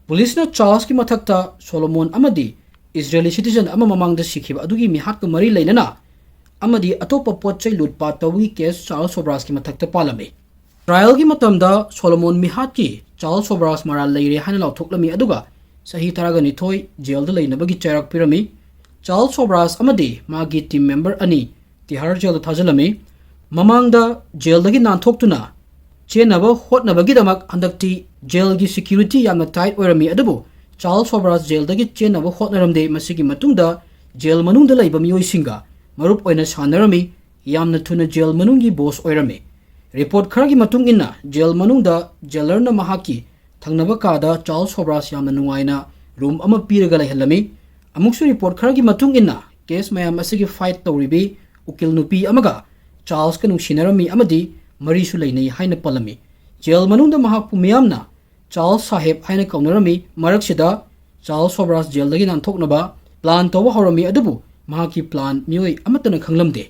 ꯄꯨꯂꯤꯁꯅ ꯆꯥꯔꯜꯁꯀꯤ ꯃꯊꯛꯇ ꯁꯣꯂꯣꯃꯣꯟ ꯑꯃꯗꯤ ꯏꯖꯔꯦꯂꯤ ꯁꯤꯇꯤꯖꯟ ꯑꯃ ꯃꯃꯥꯡꯗ ꯁꯤꯈꯤꯕ ꯑꯗꯨꯒꯤ ꯃꯤꯍꯥꯠꯀ ꯃꯔꯤ ꯂꯩꯅꯅ ꯑꯃꯗꯤ ꯑꯇꯣꯞꯄ ꯄꯣꯠ ꯆꯩ ꯂꯨꯠꯄꯥꯠ ꯇꯧꯕꯒꯤ ꯀꯦꯁ ꯆꯥꯔꯜꯁ ꯁꯣꯕ꯭ꯔꯥꯁꯀꯤ ꯃꯊꯛꯇ ꯄꯥꯜꯂꯝꯃꯤ꯫ ꯇ꯭ꯔꯥꯏꯜꯒꯤ ꯃꯇꯝꯗ ꯁꯣꯂꯣꯃꯣꯟ ꯃꯤꯍꯥꯠꯀꯤ ꯆꯥꯔꯜꯁ ꯁꯣꯕ꯭ꯔꯥꯁ ꯃꯔꯥꯜ ꯂꯩꯔꯦ ꯍꯥꯏꯅ ꯂꯥꯎꯊꯣꯛꯂꯝꯃꯤ, ꯑꯗꯨꯒ ꯆꯍꯤ ꯇꯔꯥꯒ ꯅꯤꯊꯣꯏ ꯖꯦꯜꯗ ꯂꯩꯅꯕꯒꯤ ꯆꯩꯔꯥꯛ ꯄꯤꯔꯝꯃꯤ꯫ ꯆꯥꯔꯜꯁ ꯁꯣꯕ꯭ꯔꯥꯁ ꯑꯃꯗꯤ ꯃꯥꯒꯤ ꯇꯤꯝ ꯃꯦꯝꯕꯔ ꯑꯅꯤ ꯇꯤꯍꯥꯔ ꯖꯦꯜꯗ ꯊꯥꯖꯤꯜꯂꯝꯃꯤ꯫ ꯃꯃꯥꯡꯗ ꯖꯦꯜꯗꯒꯤ ꯅꯥꯟꯊꯣꯛꯇꯨꯅ ꯆꯦꯟꯅꯕ ꯍꯣꯠꯅꯕꯒꯤꯗꯃꯛ ꯍꯟꯗꯛꯇꯤ ꯖꯦꯜꯒꯤ ꯁꯦꯀ꯭ꯌꯨꯔꯤꯇꯤ ꯌꯥꯝꯅ ꯇꯥꯏꯠ ꯑꯣꯏꯔꯝꯃꯤ, ꯑꯗꯨꯕꯨ ꯆꯥꯔꯜꯁ ꯁꯣꯕ꯭ꯔꯥꯁ ꯖꯦꯜꯗꯒꯤ ꯆꯦꯟꯅꯕ ꯍꯣꯠꯅꯔꯝꯗꯦ꯫ ꯃꯁꯤꯒꯤ ꯃꯇꯨꯡꯗ ꯖꯦꯜ ꯃꯅꯨꯡꯗ ꯂꯩꯕ ꯃꯤꯑꯣꯏꯁꯤꯡꯒ ꯃꯔꯨꯞ ꯑꯣꯏꯅ ꯁꯥꯟꯅꯔꯝꯃꯤ, ꯌꯥꯝꯅ ꯊꯨꯅ ꯖꯦꯜ ꯃꯅꯨꯡꯒꯤ ꯕꯣꯁ ꯑꯣꯏꯔꯝꯃꯤ꯫ ꯔꯤꯄꯣꯔꯠ ꯈꯔꯒꯤ ꯃꯇꯨꯡ ꯏꯟꯅ ꯖꯦꯜ ꯃꯅꯨꯡꯗ ꯖꯦꯂꯔꯅ ꯃꯍꯥꯛꯀꯤ ꯊꯪꯅꯕ ꯀꯥꯗ ꯆꯥꯔꯜꯁ ꯁꯣꯕ꯭ꯔꯥꯁ ꯌꯥꯝꯅ ꯅꯨꯡꯉꯥꯏꯅ ꯔꯨꯝ ꯑꯃ ꯄꯤꯔꯒ ꯂꯩꯍꯜꯂꯝꯃꯤ꯫ ꯑꯃꯨꯛꯁꯨ ꯔꯤꯄꯣꯔꯠ ꯈꯔꯒꯤ ꯃꯇꯨꯡ ꯏꯟꯅ ꯀꯦꯁ ꯃꯌꯥꯝ ꯑꯁꯤꯒꯤ ꯐꯥꯏꯠ ꯇꯧꯔꯤꯕꯤ ꯎꯀꯤꯜ ꯅꯨꯄꯤ ꯑꯃꯒ ꯆꯥꯔꯜꯁꯀ ꯅꯨꯡꯁꯤꯅꯔꯝꯃꯤ ꯑꯃꯗꯤ ꯃꯔꯤꯁꯨ ꯂꯩꯅꯩ ꯍꯥꯏꯅ ꯄꯜꯂꯝꯃꯤ꯫ ꯖꯦꯜ ꯃꯅꯨꯡꯗ ꯃꯍꯥꯛꯄꯨ ꯃꯤꯌꯥꯝꯅ ꯆꯥꯔꯜꯁ ꯁꯥꯍꯦꯕ ꯍꯥꯏꯅ ꯀꯧꯅꯔꯝꯃꯤ꯫ ꯃꯔꯛꯁꯤꯗ ꯆꯥꯔꯜꯁ ꯁꯣꯕ꯭ꯔꯥꯁ ꯖꯦꯜꯗꯒꯤ ꯅꯥꯟꯊꯣꯛꯅꯕ ꯄ꯭ꯂꯥꯟ ꯇꯧꯕ ꯍꯧꯔꯝꯃꯤ, ꯑꯗꯨꯕꯨ ꯃꯍꯥꯛꯀꯤ ꯄ꯭ꯂꯥꯟ ꯃꯤꯑꯣꯏ ꯑꯃꯠꯇꯅ ꯈꯪꯂꯝꯗꯦ꯫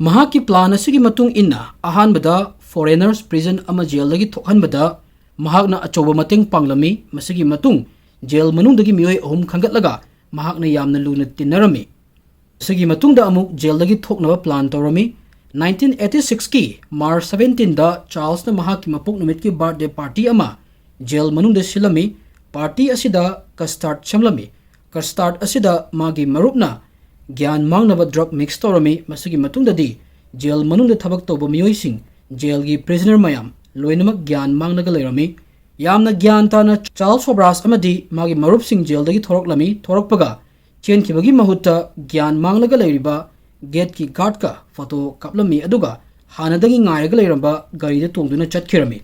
ꯃꯍꯥꯛꯀꯤ ꯄ꯭ꯂꯥꯟ ꯑꯁꯤꯒꯤ ꯃꯇꯨꯡ ꯏꯟꯅ ꯑꯍꯥꯟꯕꯗ ꯐꯣꯔꯦꯅꯔꯁ ꯄ꯭ꯔꯤꯖꯟ ꯑꯃ ꯖꯦꯜꯗꯒꯤ ꯊꯣꯛꯍꯟꯕꯗ ꯃꯍꯥꯛꯅ ꯑꯆꯧꯕ ꯃꯇꯦꯡ ꯄꯥꯡꯂꯝꯃꯤ꯫ ꯃꯁꯤꯒꯤ ꯃꯇꯨꯡ ꯖꯦꯜ ꯃꯅꯨꯡꯗꯒꯤ ꯃꯤꯑꯣꯏ ꯑꯍꯨꯝ ꯈꯟꯒꯠꯂꯒ ꯃꯍꯥꯛꯅ ꯌꯥꯝꯅ ꯂꯨꯅ ꯇꯤꯟꯅꯔꯝꯃꯤ꯫ ꯃꯁꯤꯒꯤ ꯃꯇꯨꯡꯗ ꯑꯃꯨꯛ ꯖꯦꯜꯗꯒꯤ ꯊꯣꯛꯅꯕ ꯄ꯭ꯂꯥꯟ ꯇꯧꯔꯝꯃꯤ꯫ ꯅꯥꯏꯟꯇꯤꯟ ꯑꯩꯠꯇꯤ ꯁꯤꯛꯁꯀꯤ ꯃꯥꯔꯆ ꯁꯕꯦꯟꯇꯤꯟꯗ ꯆꯥꯔꯜꯁꯅ ꯃꯍꯥꯛꯀꯤ ꯃꯄꯣꯛ ꯅꯨꯃꯤꯠꯀꯤ ꯕꯥꯔꯊꯗꯦ ꯄꯥꯔꯇꯤ ꯑꯃ ꯖꯦꯜ ꯃꯅꯨꯡꯗ ꯁꯤꯜꯂꯝꯃꯤ꯫ ꯄꯥꯔꯇꯤ ꯑꯁꯤꯗ ꯀꯁꯇꯥꯔꯗ ꯁꯦꯝꯂꯝꯃꯤ꯫ ꯀꯁꯇꯥꯔꯗ ꯑꯁꯤꯗ ꯃꯥꯒꯤ ꯃꯔꯨꯞꯅ ꯒ꯭ꯌꯥꯟ ꯃꯥꯡꯅꯕ ꯗ꯭ꯔꯒ ꯃꯤꯛꯁ ꯇꯧꯔꯝꯃꯤ꯫ ꯃꯁꯤꯒꯤ ꯃꯇꯨꯡꯗꯗꯤ ꯖꯦꯜ ꯃꯅꯨꯡꯗ ꯊꯕꯛ ꯇꯧꯕ ꯃꯤꯑꯣꯏꯁꯤꯡ, ꯖꯦꯜꯒꯤ ꯄ꯭ꯔꯤꯖꯅꯔ ꯃꯌꯥꯝ ꯂꯣꯏꯅꯃꯛ ꯒ꯭ꯌꯥꯟ ꯃꯥꯡꯂꯒ ꯂꯩꯔꯝꯃꯤ꯫ ꯌꯥꯝꯅ ꯒ꯭ꯌꯥꯟ ꯇꯥꯅ ꯆꯥꯔꯜꯁ ꯁꯣꯕ꯭ꯔꯥꯁ ꯑꯃꯗꯤ ꯃꯥꯒꯤ ꯃꯔꯨꯞꯁꯤꯡ ꯖꯦꯜꯗꯒꯤ ꯊꯣꯔꯛꯂꯝꯃꯤ꯫ ꯊꯣꯔꯛꯄꯒ ꯆꯦꯟꯈꯤꯕꯒꯤ ꯃꯍꯨꯠꯇ ꯒ꯭ꯌꯥꯟ ꯃꯥꯡꯂꯒ ꯂꯩꯔꯤꯕ ꯒꯦꯠꯀꯤ ꯒꯥꯔꯗꯀ ꯐꯣꯇꯣ ꯀꯥꯞꯂꯝꯃꯤ, ꯑꯗꯨꯒ ꯍꯥꯟꯅꯗꯒꯤ ꯉꯥꯏꯔꯒ ꯂꯩꯔꯝꯕ ꯒꯥꯔꯤꯗ ꯇꯣꯡꯗꯨꯅ ꯆꯠꯈꯤꯔꯝꯃꯤ꯫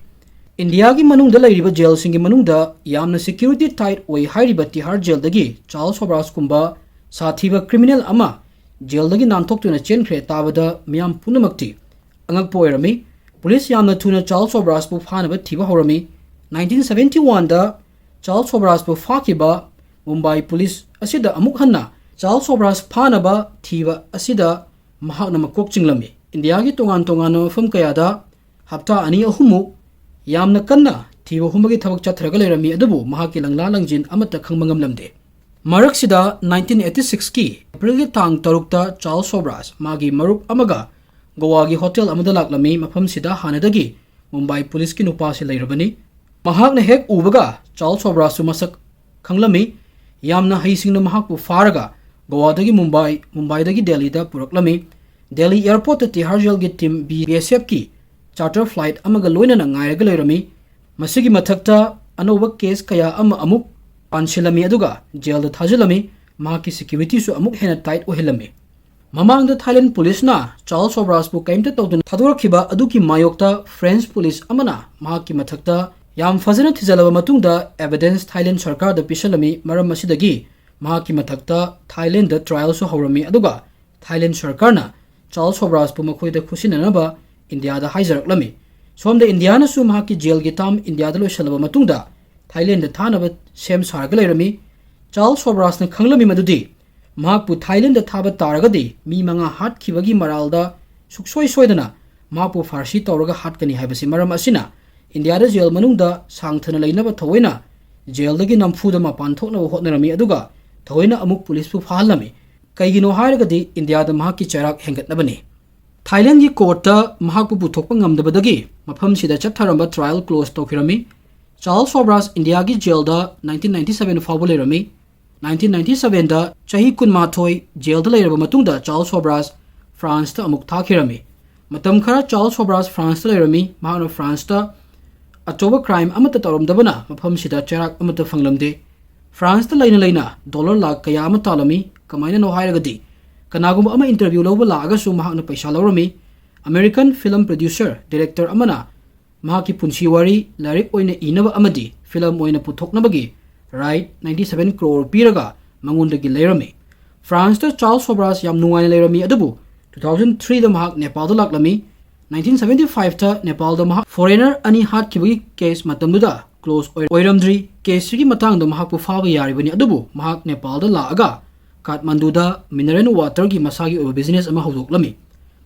ꯏꯟꯗꯤꯌꯥꯒꯤ ꯃꯅꯨꯡꯗ ꯂꯩꯔꯤꯕ ꯖꯦꯜꯁꯤꯡꯒꯤ ꯃꯅꯨꯡꯗ ꯌꯥꯝꯅ ꯁꯦꯀ꯭ꯌꯨꯔꯤꯇꯤ ꯇꯥꯏꯠ ꯑꯣꯏ ꯍꯥꯏꯔꯤꯕ ꯇꯤꯍꯥꯔ ꯖꯦꯜꯗꯒꯤ ꯆꯥꯔꯜꯁ ꯁꯣꯕ꯭ꯔꯥꯁꯀꯨꯝꯕ ꯁꯥꯊꯤꯕ ꯀ꯭ꯔꯤꯃꯤꯅꯦꯜ ꯑꯃ ꯖꯦꯜꯗꯒꯤ ꯅꯥꯟꯊꯣꯛꯇꯨꯅ ꯆꯦꯟꯈ꯭ꯔꯦ ꯇꯥꯕꯗ ꯃꯤꯌꯥꯝ ꯄꯨꯝꯅꯃꯛꯇꯤ ꯑꯉꯛꯄ ꯑꯣꯏꯔꯝꯃꯤ꯫ ꯄꯨꯂꯤꯁ ꯌꯥꯝꯅ ꯊꯨꯅ ꯆꯥꯔꯜꯁ ꯁꯣꯕ꯭ꯔꯥꯁꯄꯨ ꯐꯥꯅꯕ ꯊꯤꯕ ꯍꯧꯔꯝꯃꯤ꯫ ꯅꯥꯏꯟꯇꯤꯟ ꯁꯕꯦꯟꯇꯤ ꯋꯥꯟꯗ ꯆꯥꯔꯜꯁ ꯁꯣꯕ꯭ꯔꯥꯁꯄꯨ ꯐꯥꯈꯤꯕ ꯃꯨꯝꯕꯥꯏ ꯄꯨꯂꯤꯁ ꯑꯁꯤꯗ ꯑꯃꯨꯛ ꯍꯟꯅ ꯆꯥꯔꯜꯁ ꯁꯣꯕ꯭ꯔꯥꯁ ꯐꯥꯅꯕ ꯊꯤꯕ ꯑꯁꯤꯗ ꯃꯍꯥꯛꯅ ꯃꯀꯣꯛ ꯆꯤꯡꯂꯝꯃꯤ꯫ ꯏꯟꯗꯤꯌꯥꯒꯤ ꯇꯣꯉꯥꯟ ꯇꯣꯉꯥꯟꯕ ꯃꯐꯝ ꯀꯌꯥꯗ ꯍꯞꯇꯥ ꯑꯅꯤ ꯑꯍꯨꯝꯃꯨꯛ ꯌꯥꯝꯅ ꯀꯟꯅ ꯊꯤꯕ ꯍꯨꯝꯕꯒꯤ ꯊꯕꯛ ꯆꯠꯊꯔꯒ ꯂꯩꯔꯝꯃꯤ, ꯑꯗꯨꯕꯨ ꯃꯍꯥꯛꯀꯤ ꯂꯪꯂꯥ ꯂꯪꯖꯤꯟ ꯑꯃꯠꯇ ꯈꯪꯕ ꯉꯝꯂꯝꯗꯦ꯫ ꯃꯔꯛꯁꯤꯗ ꯅꯥꯏꯟꯇꯤꯟ ꯑꯩꯠꯇꯤ ꯁꯤꯛꯁꯀꯤ ꯑꯦꯄ꯭ꯔꯤꯜꯒꯤ ꯇꯥꯡ ꯇꯔꯨꯛꯇ ꯆꯥꯔꯜꯁ ꯁꯣꯕ꯭ꯔꯥꯁ ꯃꯥꯒꯤ ꯃꯔꯨꯞ ꯑꯃꯒ ꯒꯣꯋꯥꯒꯤ ꯍꯣꯇꯦꯜ ꯑꯃꯗ ꯂꯥꯛꯂꯝꯃꯤ꯫ ꯃꯐꯝꯁꯤꯗ ꯍꯥꯟꯅꯗꯒꯤ ꯃꯨꯝꯕꯥꯏ ꯄꯨꯂꯤꯁꯀꯤ ꯅꯨꯄꯥꯁꯤ ꯂꯩꯔꯕꯅꯤ꯫ ꯃꯍꯥꯛꯅ ꯍꯦꯛ ꯎꯕꯒ ꯆꯥꯔꯜꯁ ꯁꯣꯕ꯭ꯔꯥꯁꯁꯨ ꯃꯁꯛ ꯈꯪꯂꯝꯃꯤ꯫ ꯌꯥꯝꯅ ꯍꯩꯁꯤꯡꯅ ꯃꯍꯥꯛꯄꯨ ꯐꯥꯔꯒ ꯒꯣꯋꯥꯗꯒꯤ ꯃꯨꯝꯕꯥꯏ, ꯃꯨꯝꯕꯥꯏꯗꯒꯤ ꯗꯦꯜꯂꯤꯗ ꯄꯨꯔꯛꯂꯝꯃꯤ꯫ ꯗꯦꯜꯂꯤ ꯑꯦꯌꯔꯄꯣꯔꯠꯇ ꯇꯤꯍꯥꯔ ꯖꯦꯜꯒꯤ ꯇꯤꯝ ꯕꯤ ꯑꯦꯁ ꯑꯦꯐꯀꯤ ꯆꯥꯔꯇꯔ ꯐ꯭ꯂꯥꯏꯠ ꯑꯃꯒ ꯂꯣꯏꯅꯅ ꯉꯥꯏꯔꯒ ꯂꯩꯔꯝꯃꯤ꯫ ꯃꯁꯤꯒꯤ ꯃꯊꯛꯇ ꯑꯅꯧꯕ ꯀꯦꯁ ꯀꯌꯥ ꯑꯃ ꯑꯃꯨꯛ ꯄꯥꯟꯁꯤꯜꯂꯝꯃꯤ, ꯑꯗꯨꯒ ꯖꯦꯜꯗ ꯊꯥꯖꯤꯜꯂꯝꯃꯤ꯫ ꯃꯍꯥꯛꯀꯤ ꯁꯦꯀ꯭ꯌꯨꯔꯤꯇꯤꯁꯨ ꯑꯃꯨꯛ ꯍꯦꯟꯅ ꯇꯥꯏꯠ ꯑꯣꯏꯍꯜꯂꯝꯃꯤ꯫ ꯃꯃꯥꯡꯗ ꯊꯥꯏꯂꯦꯟ ꯄꯨꯂꯤꯁꯅ ꯆꯥꯔꯜꯁ ꯁꯣꯕ꯭ꯔꯥꯁꯄꯨ ꯀꯔꯤꯝꯇ ꯇꯧꯗꯅ ꯊꯥꯗꯣꯔꯛꯈꯤꯕ ꯑꯗꯨꯒꯤ ꯃꯥꯌꯣꯛꯇ ꯐ꯭ꯔꯦꯟꯁ ꯄꯨꯂꯤꯁ ꯑꯃꯅ ꯃꯍꯥꯛꯀꯤ ꯃꯊꯛꯇ ꯌꯥꯝ ꯐꯖꯅ ꯊꯤꯖꯤꯜꯂꯕ ꯃꯇꯨꯡꯗ ꯑꯦꯚꯤꯗꯦꯟꯁ ꯊꯥꯏꯂꯦꯟ ꯁꯔꯀꯥꯔꯗ ꯄꯤꯁꯜꯂꯝꯃꯤ꯫ ꯃꯔꯝ ꯑꯁꯤꯗꯒꯤ ꯃꯍꯥꯛꯀꯤ ꯃꯊꯛꯇ ꯊꯥꯏꯂꯦꯟꯗ ꯇ꯭ꯔꯥꯏꯌꯦꯜꯁꯨ ꯍꯧꯔꯝꯃꯤ, ꯑꯗꯨꯒ ꯊꯥꯏꯂꯦꯟ ꯁꯔꯀꯥꯔꯅ ꯆꯥꯔꯜꯁ ꯁꯣꯕ꯭ꯔꯥꯁꯄꯨ ꯃꯈꯣꯏꯗ ꯈꯨꯠꯁꯤꯟꯅꯅꯕ ꯏꯟꯗꯤꯌꯥꯗ ꯍꯥꯏꯖꯔꯛꯂꯝꯃꯤ꯫ ꯁꯣꯝꯗ ꯏꯟꯗꯤꯌꯥꯅꯁꯨ ꯃꯍꯥꯛꯀꯤ ꯖꯦꯜꯒꯤ ꯇꯥꯝ ꯏꯟꯗꯤꯌꯥꯗ ꯂꯣꯏꯁꯤꯜꯂꯕ ꯃꯇꯨꯡꯗ ꯊꯥꯏꯂꯦꯟꯗ ꯊꯥꯅꯕ ꯁꯦꯝ ꯁꯥꯔꯒ ꯂꯩꯔꯝꯃꯤ꯫ ꯆꯥꯔꯜꯁ ꯁꯣꯕ꯭ꯔꯥꯁꯅ ꯈꯪꯂꯝꯃꯤ ꯃꯗꯨꯗꯤ ꯃꯍꯥꯛꯄꯨ ꯊꯥꯏꯂꯦꯟꯗ ꯊꯥꯕ ꯇꯥꯔꯒꯗꯤ ꯃꯤ ꯃꯉꯥ ꯍꯥꯠꯈꯤꯕꯒꯤ ꯃꯔꯥꯜꯗ ꯁꯨꯛꯁꯣꯏ ꯁꯣꯏꯗꯅ ꯃꯍꯥꯛꯄꯨ ꯐꯥꯔꯁꯤ ꯇꯧꯔꯒ ꯍꯥꯠꯀꯅꯤ ꯍꯥꯏꯕꯁꯤ꯫ ꯃꯔꯝ ꯑꯁꯤꯅ ꯏꯟꯗꯤꯌꯥꯗ ꯖꯦꯜ ꯃꯅꯨꯡꯗ ꯁꯥꯡꯊꯅ ꯂꯩꯅꯕ ꯊꯑꯣꯏꯅ ꯖꯦꯜꯗꯒꯤ ꯅꯝꯐꯨꯗ ꯃꯄꯥꯟ ꯊꯣꯛꯅꯕ ꯍꯣꯠꯅꯔꯝꯃꯤ, ꯑꯗꯨꯒ ꯊꯑꯣꯏꯅ ꯑꯃꯨꯛ ꯄꯨꯂꯤꯁꯄꯨ ꯐꯥꯍꯜꯂꯝꯃꯤ꯫ ꯀꯩꯒꯤꯅꯣ ꯍꯥꯏꯔꯒꯗꯤ ꯏꯟꯗꯤꯌꯥꯗ ꯃꯍꯥꯛꯀꯤ ꯆꯩꯔꯥꯛ ꯍꯦꯟꯒꯠꯅꯕꯅꯤ꯫ ꯊꯥꯏꯂꯦꯟꯒꯤ ꯀꯣꯔꯠꯇ ꯃꯍꯥꯛꯄꯨ ꯄꯨꯊꯣꯛꯄ ꯉꯝꯗꯕꯗꯒꯤ ꯃꯐꯝꯁꯤꯗ ꯆꯠꯊꯔꯝꯕ ꯇ꯭ꯔꯥꯏꯌꯦꯜ ꯀ꯭ꯂꯣꯖ ꯇꯧꯈꯤꯔꯝꯃꯤ꯫ ꯆꯥꯔꯜꯁ ꯁꯣꯕ꯭ꯔꯥꯁ ꯏꯟꯗꯤꯌꯥꯒꯤ ꯖꯦꯜꯗ ꯅꯥꯏꯟꯇꯤꯟ ꯅꯥꯏꯟꯇꯤ ꯁꯕꯦꯟ ꯐꯥꯎꯕ ꯂꯩꯔꯝꯃꯤ꯫ ꯅꯥꯏꯟꯇꯤꯟ ꯅꯥꯏꯟꯇꯤ ꯁꯕꯦꯟꯗ ꯆꯍꯤ ꯀꯨꯟꯃꯥꯊꯣꯏ ꯖꯦꯜꯗ ꯂꯩꯔꯕ ꯃꯇꯨꯡꯗ ꯆꯥꯔꯜꯁ ꯁꯣꯕ꯭ꯔꯥꯁ ꯐ꯭ꯔꯥꯟꯁꯇ ꯑꯃꯨꯛ ꯊꯥꯈꯤꯔꯝꯃꯤ꯫ ꯃꯇꯝ ꯈꯔ ꯆꯥꯔꯜꯁ ꯁꯣꯕ꯭ꯔꯥꯁ ꯐ꯭ꯔꯥꯟꯁꯇ ꯂꯩꯔꯝꯃꯤ꯫ ꯃꯍꯥꯛꯅ ꯐ꯭ꯔꯥꯟꯁꯇ ꯑꯆꯧꯕ ꯀ꯭ꯔꯥꯏꯝ ꯑꯃꯠꯇ ꯇꯧꯔꯝꯗꯕꯅ ꯃꯐꯝꯁꯤꯗ ꯆꯩꯔꯥꯛ ꯑꯃꯠꯇ ꯐꯪꯂꯝꯗꯦ꯫ ꯐ꯭ꯔꯥꯟꯁꯇ ꯂꯩꯅ ꯂꯩꯅ ꯗꯣꯂꯔ ꯂꯥꯈ ꯀꯌꯥ ꯑꯃ ꯇꯥꯜꯂꯝꯃꯤ꯫ ꯀꯃꯥꯏꯅꯅꯣ ꯍꯥꯏꯔꯒꯗꯤ, ꯀꯅꯥꯒꯨꯝꯕ ꯑꯃ ꯏꯟꯇꯔꯚ꯭ꯌꯨ ꯂꯧꯕ ꯂꯥꯛꯑꯒꯁꯨ ꯃꯍꯥꯛꯅ ꯄꯩꯁꯥ ꯂꯧꯔꯝꯃꯤ꯫ ꯑꯃꯦꯔꯤꯀꯟ ꯐꯤꯂꯝ ꯄ꯭ꯔꯣꯗ꯭ꯌꯨꯁꯔ, ꯗꯤꯔꯦꯛꯇꯔ ꯑꯃꯅ ꯃꯍꯥꯛꯀꯤ ꯄꯨꯟꯁꯤ ꯋꯥꯔꯤ ꯂꯥꯏꯔꯤꯛ ꯑꯣꯏꯅ ꯏꯅꯕ ꯑꯃꯗꯤ ꯐꯤꯂꯝ ꯑꯣꯏꯅ ꯄꯨꯊꯣꯛꯅꯕꯒꯤ ꯔꯥꯏꯠ ninety seven ꯀ꯭ꯔꯣꯔ ꯄꯤꯔꯒ ꯃꯉꯣꯟꯗꯒꯤ ꯂꯩꯔꯝꯃꯤ꯫ ꯐ꯭ꯔꯥꯟꯁꯇ ꯆꯥꯔꯜꯁ ꯁꯣꯕ꯭ꯔꯥꯁ ꯌꯥꯝ ꯅꯨꯡꯉꯥꯏꯅ ꯂꯩꯔꯝꯃꯤ, ꯑꯗꯨꯕꯨ two thousand three ꯗ ꯃꯍꯥꯛ ꯅꯦꯄꯥꯜꯗ ꯂꯥꯛꯂꯝꯃꯤ꯫ Nineteen seventy five ꯇ ꯅꯦꯄꯥꯜꯗ ꯃꯍꯥꯛ ꯐꯣꯔꯦꯅꯔ ꯑꯅꯤ ꯍꯥꯠꯈꯤꯕꯒꯤ ꯀꯦꯁ ꯃꯇꯝꯗꯨꯗ ꯀ꯭ꯂꯣꯖ ꯑꯣꯏꯔꯝꯗ꯭ꯔꯤ꯫ ꯀꯦꯁꯁꯤꯒꯤ ꯃꯇꯥꯡꯗ ꯃꯍꯥꯛꯄꯨ ꯐꯥꯕ ꯌꯥꯔꯤꯕꯅꯤ, ꯑꯗꯨꯕꯨ ꯃꯍꯥꯛ ꯅꯦꯄꯥꯜꯗ ꯂꯥꯛꯑꯒ ꯀꯥꯊꯃꯟꯗꯨꯗ ꯃꯤꯅꯔꯦꯜ ꯋꯥꯇꯔꯒꯤ ꯃꯁꯥꯒꯤ ꯑꯣꯏꯕ ꯕꯤꯖꯤꯅꯦꯁ ꯑꯃ ꯍꯧꯗꯣꯛꯂꯝꯃꯤ꯫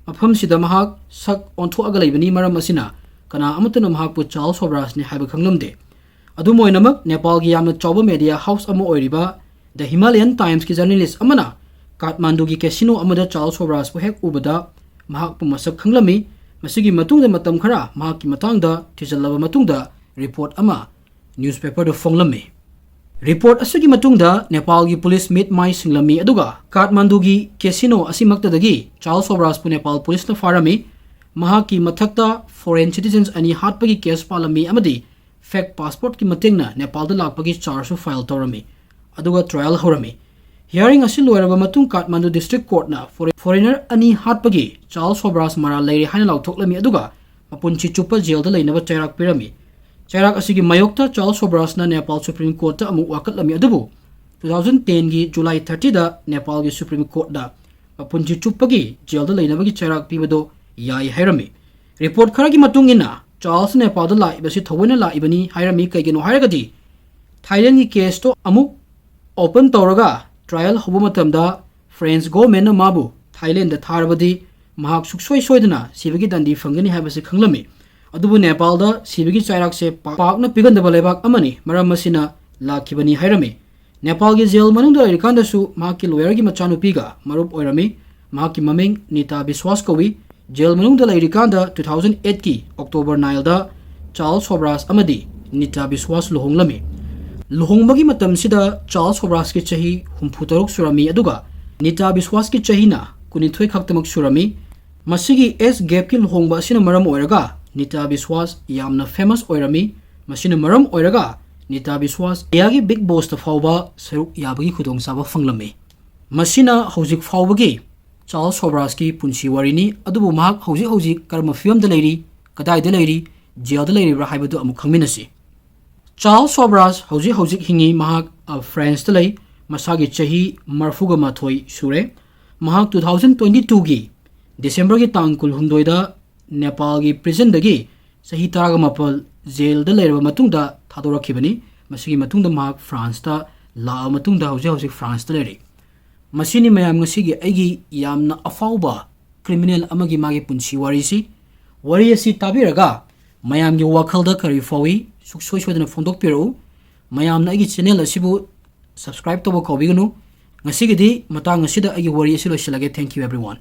ꯃꯐꯝꯁꯤꯗ ꯃꯍꯥꯛ ꯁꯛ ꯑꯣꯟꯊꯣꯛꯑꯒ ꯂꯩꯕꯅꯤ, ꯃꯔꯝ ꯑꯁꯤꯅ ꯀꯅꯥ ꯑꯃꯠꯇꯅ ꯃꯍꯥꯛꯄꯨ ꯆꯥꯔꯜꯁ ꯁꯣꯕ꯭ꯔꯥꯁꯅꯤ ꯍꯥꯏꯕ ꯈꯪꯂꯝꯗꯦ꯫ ꯑꯗꯨꯝ ꯑꯣꯏꯅꯃꯛ, ꯅꯦꯄꯥꯜꯒꯤ ꯌꯥꯝꯅ ꯆꯥꯎꯕ ꯃꯦꯗꯤꯌꯥ ꯍꯥꯎꯁ ꯑꯃ ꯑꯣꯏꯔꯤꯕ ꯗ ꯍꯤꯃꯥꯂꯌꯟ ꯇꯥꯏꯝꯁꯀꯤ ꯖꯔꯅꯦꯂꯤꯁ ꯑꯃꯅ ꯀꯥꯊꯃꯥꯟꯗꯨꯒꯤ ꯀꯦꯁꯤꯅꯣ ꯑꯃꯗ ꯆꯥꯔꯜꯁ ꯁꯣꯕ꯭ꯔꯥꯁꯄꯨ ꯍꯦꯛ ꯎꯕꯗ ꯃꯍꯥꯛꯄꯨ ꯃꯁꯛ ꯈꯪꯂꯝꯃꯤ꯫ ꯃꯁꯤꯒꯤ ꯃꯇꯨꯡꯗ ꯃꯇꯝ ꯈꯔ ꯃꯍꯥꯛꯀꯤ ꯃꯇꯥꯡꯗ ꯊꯤꯖꯤꯜꯂꯕ ꯃꯇꯨꯡꯗ ꯔꯤꯄꯣꯔꯠ ꯑꯃ ꯅ꯭ꯌꯨꯁꯄꯦꯄꯔꯗ ꯐꯣꯡꯂꯝꯃꯤ꯫ ꯔꯤꯄꯣꯔꯠ ꯑꯁꯤꯒꯤ ꯃꯇꯨꯡꯗ ꯅꯦꯄꯥꯜꯒꯤ ꯄꯨꯂꯤꯁ ꯃꯤꯠ ꯃꯥꯏ ꯁꯤꯡꯂꯝꯃꯤ, ꯑꯗꯨꯒ ꯀꯥꯊꯃꯥꯟꯗꯨꯒꯤ ꯀꯦꯁꯤꯅꯣ ꯑꯁꯤꯃꯛꯇꯗꯒꯤ ꯆꯥꯔꯜꯁ ꯁꯣꯕ꯭ꯔꯥꯁꯄꯨ ꯅꯦꯄꯥꯜ ꯄꯨꯂꯤꯁꯅ ꯐꯥꯔꯝꯃꯤ꯫ ꯃꯍꯥꯛꯀꯤ ꯃꯊꯛꯇ ꯐꯣꯔꯦꯟ ꯁꯤꯇꯤꯖꯟꯁ ꯑꯅꯤ ꯍꯥꯠꯄꯒꯤ ꯀꯦꯁ ꯄꯥꯜꯂꯝꯃꯤ ꯑꯃꯗꯤ ꯐꯦꯛ ꯄꯥꯁꯄꯣꯔꯠꯀꯤ ꯃꯇꯦꯡꯅ ꯅꯦꯄꯥꯜꯗ ꯂꯥꯛꯄꯒꯤ ꯆꯥꯔꯖꯁꯨ ꯐꯥꯏꯜ ꯇꯧꯔꯝꯃꯤ, ꯑꯗꯨꯒ ꯇ꯭ꯔꯥꯌꯦꯜ ꯍꯧꯔꯝꯃꯤ꯫ ꯍꯤꯌꯥꯔꯤꯡ ꯑꯁꯤ ꯂꯣꯏꯔꯕ ꯃꯇꯨꯡ ꯀꯥꯊꯃꯥꯟꯗꯨ ꯗꯤꯁꯇ꯭ꯔꯤꯛ ꯀꯣꯔꯠꯅ ꯐꯣꯔꯦ-, ꯐꯣꯔꯦꯅꯔ ꯑꯅꯤ ꯍꯥꯠꯄꯒꯤ ꯆꯥꯔꯜꯁ ꯁꯣꯕ꯭ꯔꯥꯁ ꯃꯔꯥꯜ ꯂꯩꯔꯦ ꯍꯥꯏꯅ ꯂꯥꯎꯊꯣꯛꯂꯝꯃꯤ, ꯑꯗꯨꯒ ꯃꯄꯨꯟꯁꯤ ꯆꯨꯞꯄ ꯖꯦꯜꯗ ꯂꯩꯅꯕ ꯆꯩꯔꯥꯛ ꯄꯤꯔꯝꯃꯤ꯫ ꯆꯩꯔꯥꯛ ꯑꯁꯤꯒꯤ ꯃꯥꯌꯣꯛꯇ ꯆꯥꯔꯜꯁ ꯁꯣꯕ꯭ꯔꯥꯁꯅ ꯅꯦꯄꯥꯜ ꯁꯨꯄ꯭ꯔꯤꯝ ꯀꯣꯔꯠꯇ ꯑꯃꯨꯛ ꯋꯥꯀꯠꯂꯝꯃꯤ, ꯑꯗꯨꯕꯨ two thousand ten ꯒꯤ ꯖꯨꯂꯥꯏ thirty ꯗ ꯅꯦꯄꯥꯜꯒꯤ ꯁꯨꯄ꯭ꯔꯤꯝ ꯀꯣꯔꯠꯅ ꯃꯄꯨꯟꯁꯤ ꯆꯨꯞꯄꯒꯤ ꯖꯦꯜꯗ ꯂꯩꯅꯕꯒꯤ ꯆꯩꯔꯥꯛ ꯄꯤꯕꯗꯣ ꯌꯥꯏ ꯍꯥꯏꯔꯝꯃꯤ꯫ ꯔꯤꯄꯣꯔꯠ ꯈꯔꯒꯤ ꯃꯇꯨꯡ ꯏꯟꯅ, ꯆꯥꯔꯜꯁ ꯅꯦꯄꯥꯜꯗ ꯂꯥꯛꯏꯕꯁꯤ ꯊꯑꯣꯏꯅ ꯂꯥꯛꯏꯕꯅꯤ ꯍꯥꯏꯔꯝꯃꯤ꯫ ꯀꯩꯒꯤꯅꯣ ꯍꯥꯏꯔꯒꯗꯤ, ꯊꯥꯏꯂꯦꯟꯒꯤ ꯀꯦꯁꯇꯣ ꯑꯃꯨꯛ ꯑꯣꯄꯟ ꯇꯧꯔꯒ ꯇ꯭ꯔꯥꯌꯦꯜ ꯍꯧꯕ ꯃꯇꯝꯗ ꯐ꯭ꯔꯦꯟꯁ ꯒꯣꯚꯔꯟꯃꯦꯟꯠꯅ ꯃꯥꯕꯨ ꯊꯥꯏꯂꯦꯟꯗ ꯊꯥꯔꯕꯗꯤ ꯃꯍꯥꯛ ꯁꯨꯡꯁꯣꯏ ꯁꯣꯏꯗꯅ ꯁꯤꯕꯒꯤ ꯗꯟꯗꯤ ꯐꯪꯒꯅꯤ ꯍꯥꯏꯕꯁꯤ ꯈꯪꯂꯝꯃꯤ꯫ ꯑꯗꯨꯕꯨ ꯅꯦꯄꯥꯜꯗ ꯁꯤꯕꯒꯤ ꯆꯩꯔꯥꯛꯁꯦ ꯄꯥꯛ-, ꯄꯥꯛꯅ ꯄꯤꯒꯟꯗꯕ ꯂꯩꯕꯥꯛ ꯑꯃꯅꯤ, ꯃꯔꯝ ꯑꯁꯤꯅ ꯂꯥꯛꯈꯤꯕꯅꯤ ꯍꯥꯏꯔꯝꯃꯤ꯫ ꯅꯦꯄꯥꯜꯒꯤ ꯖꯦꯜ ꯃꯅꯨꯡꯗ ꯂꯩꯔꯤꯀꯥꯟꯗꯁꯨ ꯃꯍꯥꯛꯀꯤ ꯂꯣꯌꯔꯒꯤ ꯃꯆꯥꯅꯨꯄꯤꯒ ꯃꯔꯨꯞ ꯑꯣꯏꯔꯝꯃꯤ꯫ ꯃꯍꯥꯛꯀꯤ ꯃꯃꯤꯡ ꯅꯤꯇꯥ ꯕꯤꯁ꯭ꯋꯥꯁ ꯀꯧꯏ꯫ ꯖꯦꯜ ꯃꯅꯨꯡꯗ ꯂꯩꯔꯤꯀꯥꯟꯗ two thousand eight ꯀꯤ October nine ꯗ ꯆꯥꯔꯜꯁ ꯁꯣꯕ꯭ꯔꯥꯁ ꯑꯃꯗꯤ ꯅꯤꯇꯥ ꯕꯤꯁ꯭ꯋꯥꯁ ꯂꯨꯍꯣꯡꯂꯝꯃꯤ꯫ ꯂꯨꯍꯣꯡꯕꯒꯤ ꯃꯇꯝꯁꯤꯗ ꯆꯥꯔꯜꯁ ꯁꯣꯕ꯭ꯔꯥꯁꯀꯤ ꯆꯍꯤ ꯍꯨꯝꯐꯨ ꯇꯔꯨꯛ ꯁꯨꯔꯝꯃꯤ, ꯑꯗꯨꯒ ꯅꯤꯇꯥ ꯕꯤꯁ꯭ꯋꯥꯁꯀꯤ ꯆꯍꯤꯅ ꯀꯨꯟꯅꯤꯊꯣꯏ ꯈꯛꯇꯃꯛ ꯁꯨꯔꯝꯃꯤ꯫ ꯃꯁꯤꯒꯤ ꯑꯦꯖ ꯒꯦꯞꯀꯤ ꯂꯨꯍꯣꯡꯕ ꯑꯁꯤꯅ ꯃꯔꯝ ꯑꯣꯏꯔꯒ ꯅꯤꯇꯥ ꯕꯤꯁ꯭ꯋꯥꯁ ꯌꯥꯝꯅ ꯐꯦꯃꯁ ꯑꯣꯏꯔꯝꯃꯤ꯫ ꯃꯁꯤꯅ ꯃꯔꯝ ꯑꯣꯏꯔꯒ ꯅꯤꯇꯥ ꯕꯤꯁ꯭ꯋꯥꯁ ꯏꯟꯗꯤꯌꯥꯒꯤ ꯕꯤꯒ ꯕꯣꯁꯇ ꯐꯥꯎꯕ ꯁꯔꯨꯛ ꯌꯥꯕꯒꯤ ꯈꯨꯗꯣꯡꯆꯥꯕ ꯐꯪꯂꯝꯃꯤ꯫ ꯃꯁꯤꯅ ꯍꯧꯖꯤꯛ ꯐꯥꯎꯕꯒꯤ ꯆꯥꯔꯜꯁ ꯁꯣꯕ꯭ꯔꯥꯖꯀꯤ ꯄꯨꯟꯁꯤ ꯋꯥꯔꯤꯅꯤ꯫ ꯑꯗꯨꯕꯨ ꯃꯍꯥꯛ ꯍꯧꯖꯤꯛ ꯍꯧꯖꯤꯛ ꯀꯔꯝꯕ ꯐꯤꯕꯝꯗ ꯂꯩꯔꯤ, ꯀꯗꯥꯏꯗ ꯂꯩꯔꯤ, ꯖꯦꯜꯗ ꯂꯩꯔꯤꯕ꯭ꯔꯥ ꯍꯥꯏꯕꯗꯨ ꯑꯃꯨꯛ ꯈꯪꯃꯤꯟꯅꯁꯤ꯫ ꯆꯥꯔꯜꯁ ꯁꯣꯕ꯭ꯔꯥꯖ ꯍꯧꯖꯤꯛ ꯍꯧꯖꯤꯛ ꯍꯤꯡꯉꯤ꯫ ꯃꯍꯥꯛ, ꯑ, ꯐ꯭ꯔꯥꯟꯁꯇ ꯂꯩ꯫ ꯃꯁꯥꯒꯤ ꯆꯍꯤ ꯃꯔꯤꯐꯨꯒ ꯃꯥꯊꯣꯏ ꯁꯨꯔꯦ꯫ ꯃꯍꯥꯛ two thousand twenty twoꯒꯤ ꯗꯤꯁꯦꯝꯕꯔꯒꯤ ꯇꯥꯡ ꯀꯨꯟꯍꯨꯝꯗꯣꯏꯗ ꯅꯦꯄꯥꯜꯒꯤ ꯄ꯭ꯔꯤꯖꯟꯗꯒꯤ ꯆꯍꯤ ꯇꯔꯥꯒ ꯃꯥꯄꯜ ꯖꯦꯜꯗ ꯂꯩꯔꯕ ꯃꯇꯨꯡꯗ ꯊꯥꯗꯣꯔꯛꯈꯤꯕꯅꯤ꯫ ꯃꯁꯤꯒꯤ ꯃꯇꯨꯡꯗ ꯃꯍꯥꯛ ꯐ꯭ꯔꯥꯟꯁꯇ ꯂꯥꯛꯑꯕ ꯃꯇꯨꯡꯗ ꯍꯧꯖꯤꯛ ꯍꯧꯖꯤꯛ ꯐ꯭ꯔꯥꯟꯁꯇ ꯂꯩꯔꯤ꯫ ꯃꯁꯤꯅꯤ ꯃꯌꯥꯝ ꯉꯁꯤꯒꯤ ꯑꯩꯒꯤ ꯌꯥꯝꯅ ꯑꯐꯥꯎꯕ ꯀ꯭ꯔꯤꯃꯤꯅꯦꯜ ꯑꯃꯒꯤ ꯃꯥꯒꯤ ꯄꯨꯟꯁꯤ ꯋꯥꯔꯤꯁꯤ꯫ ꯋꯥꯔꯤ ꯑꯁꯤ ꯇꯥꯕꯤꯔꯒ ꯃꯌꯥꯝꯒꯤ ꯋꯥꯈꯜꯗ ꯀꯔꯤ ꯐꯥꯎꯏ, ꯁꯨꯡꯁꯣꯏ ꯁꯣꯏꯗꯅ ꯐꯣꯡꯗꯣꯛꯄꯤꯔꯛꯎ꯫ ꯃꯌꯥꯝꯅ ꯑꯩꯒꯤ ꯆꯦꯅꯦꯜ ꯑꯁꯤꯕꯨ ꯁꯕꯁꯀ꯭ꯔꯥꯏꯕ ꯇꯧꯕ ꯀꯥꯎꯕꯤꯒꯅꯨ꯫ ꯉꯁꯤꯒꯤꯗꯤ ꯃꯇꯥꯡ ꯑꯁꯤꯗ ꯑꯩꯒꯤ ꯋꯥꯔꯤ ꯑꯁꯤ ꯂꯣꯏꯁꯤꯜꯂꯒꯦ꯫ Thank you everyone꯫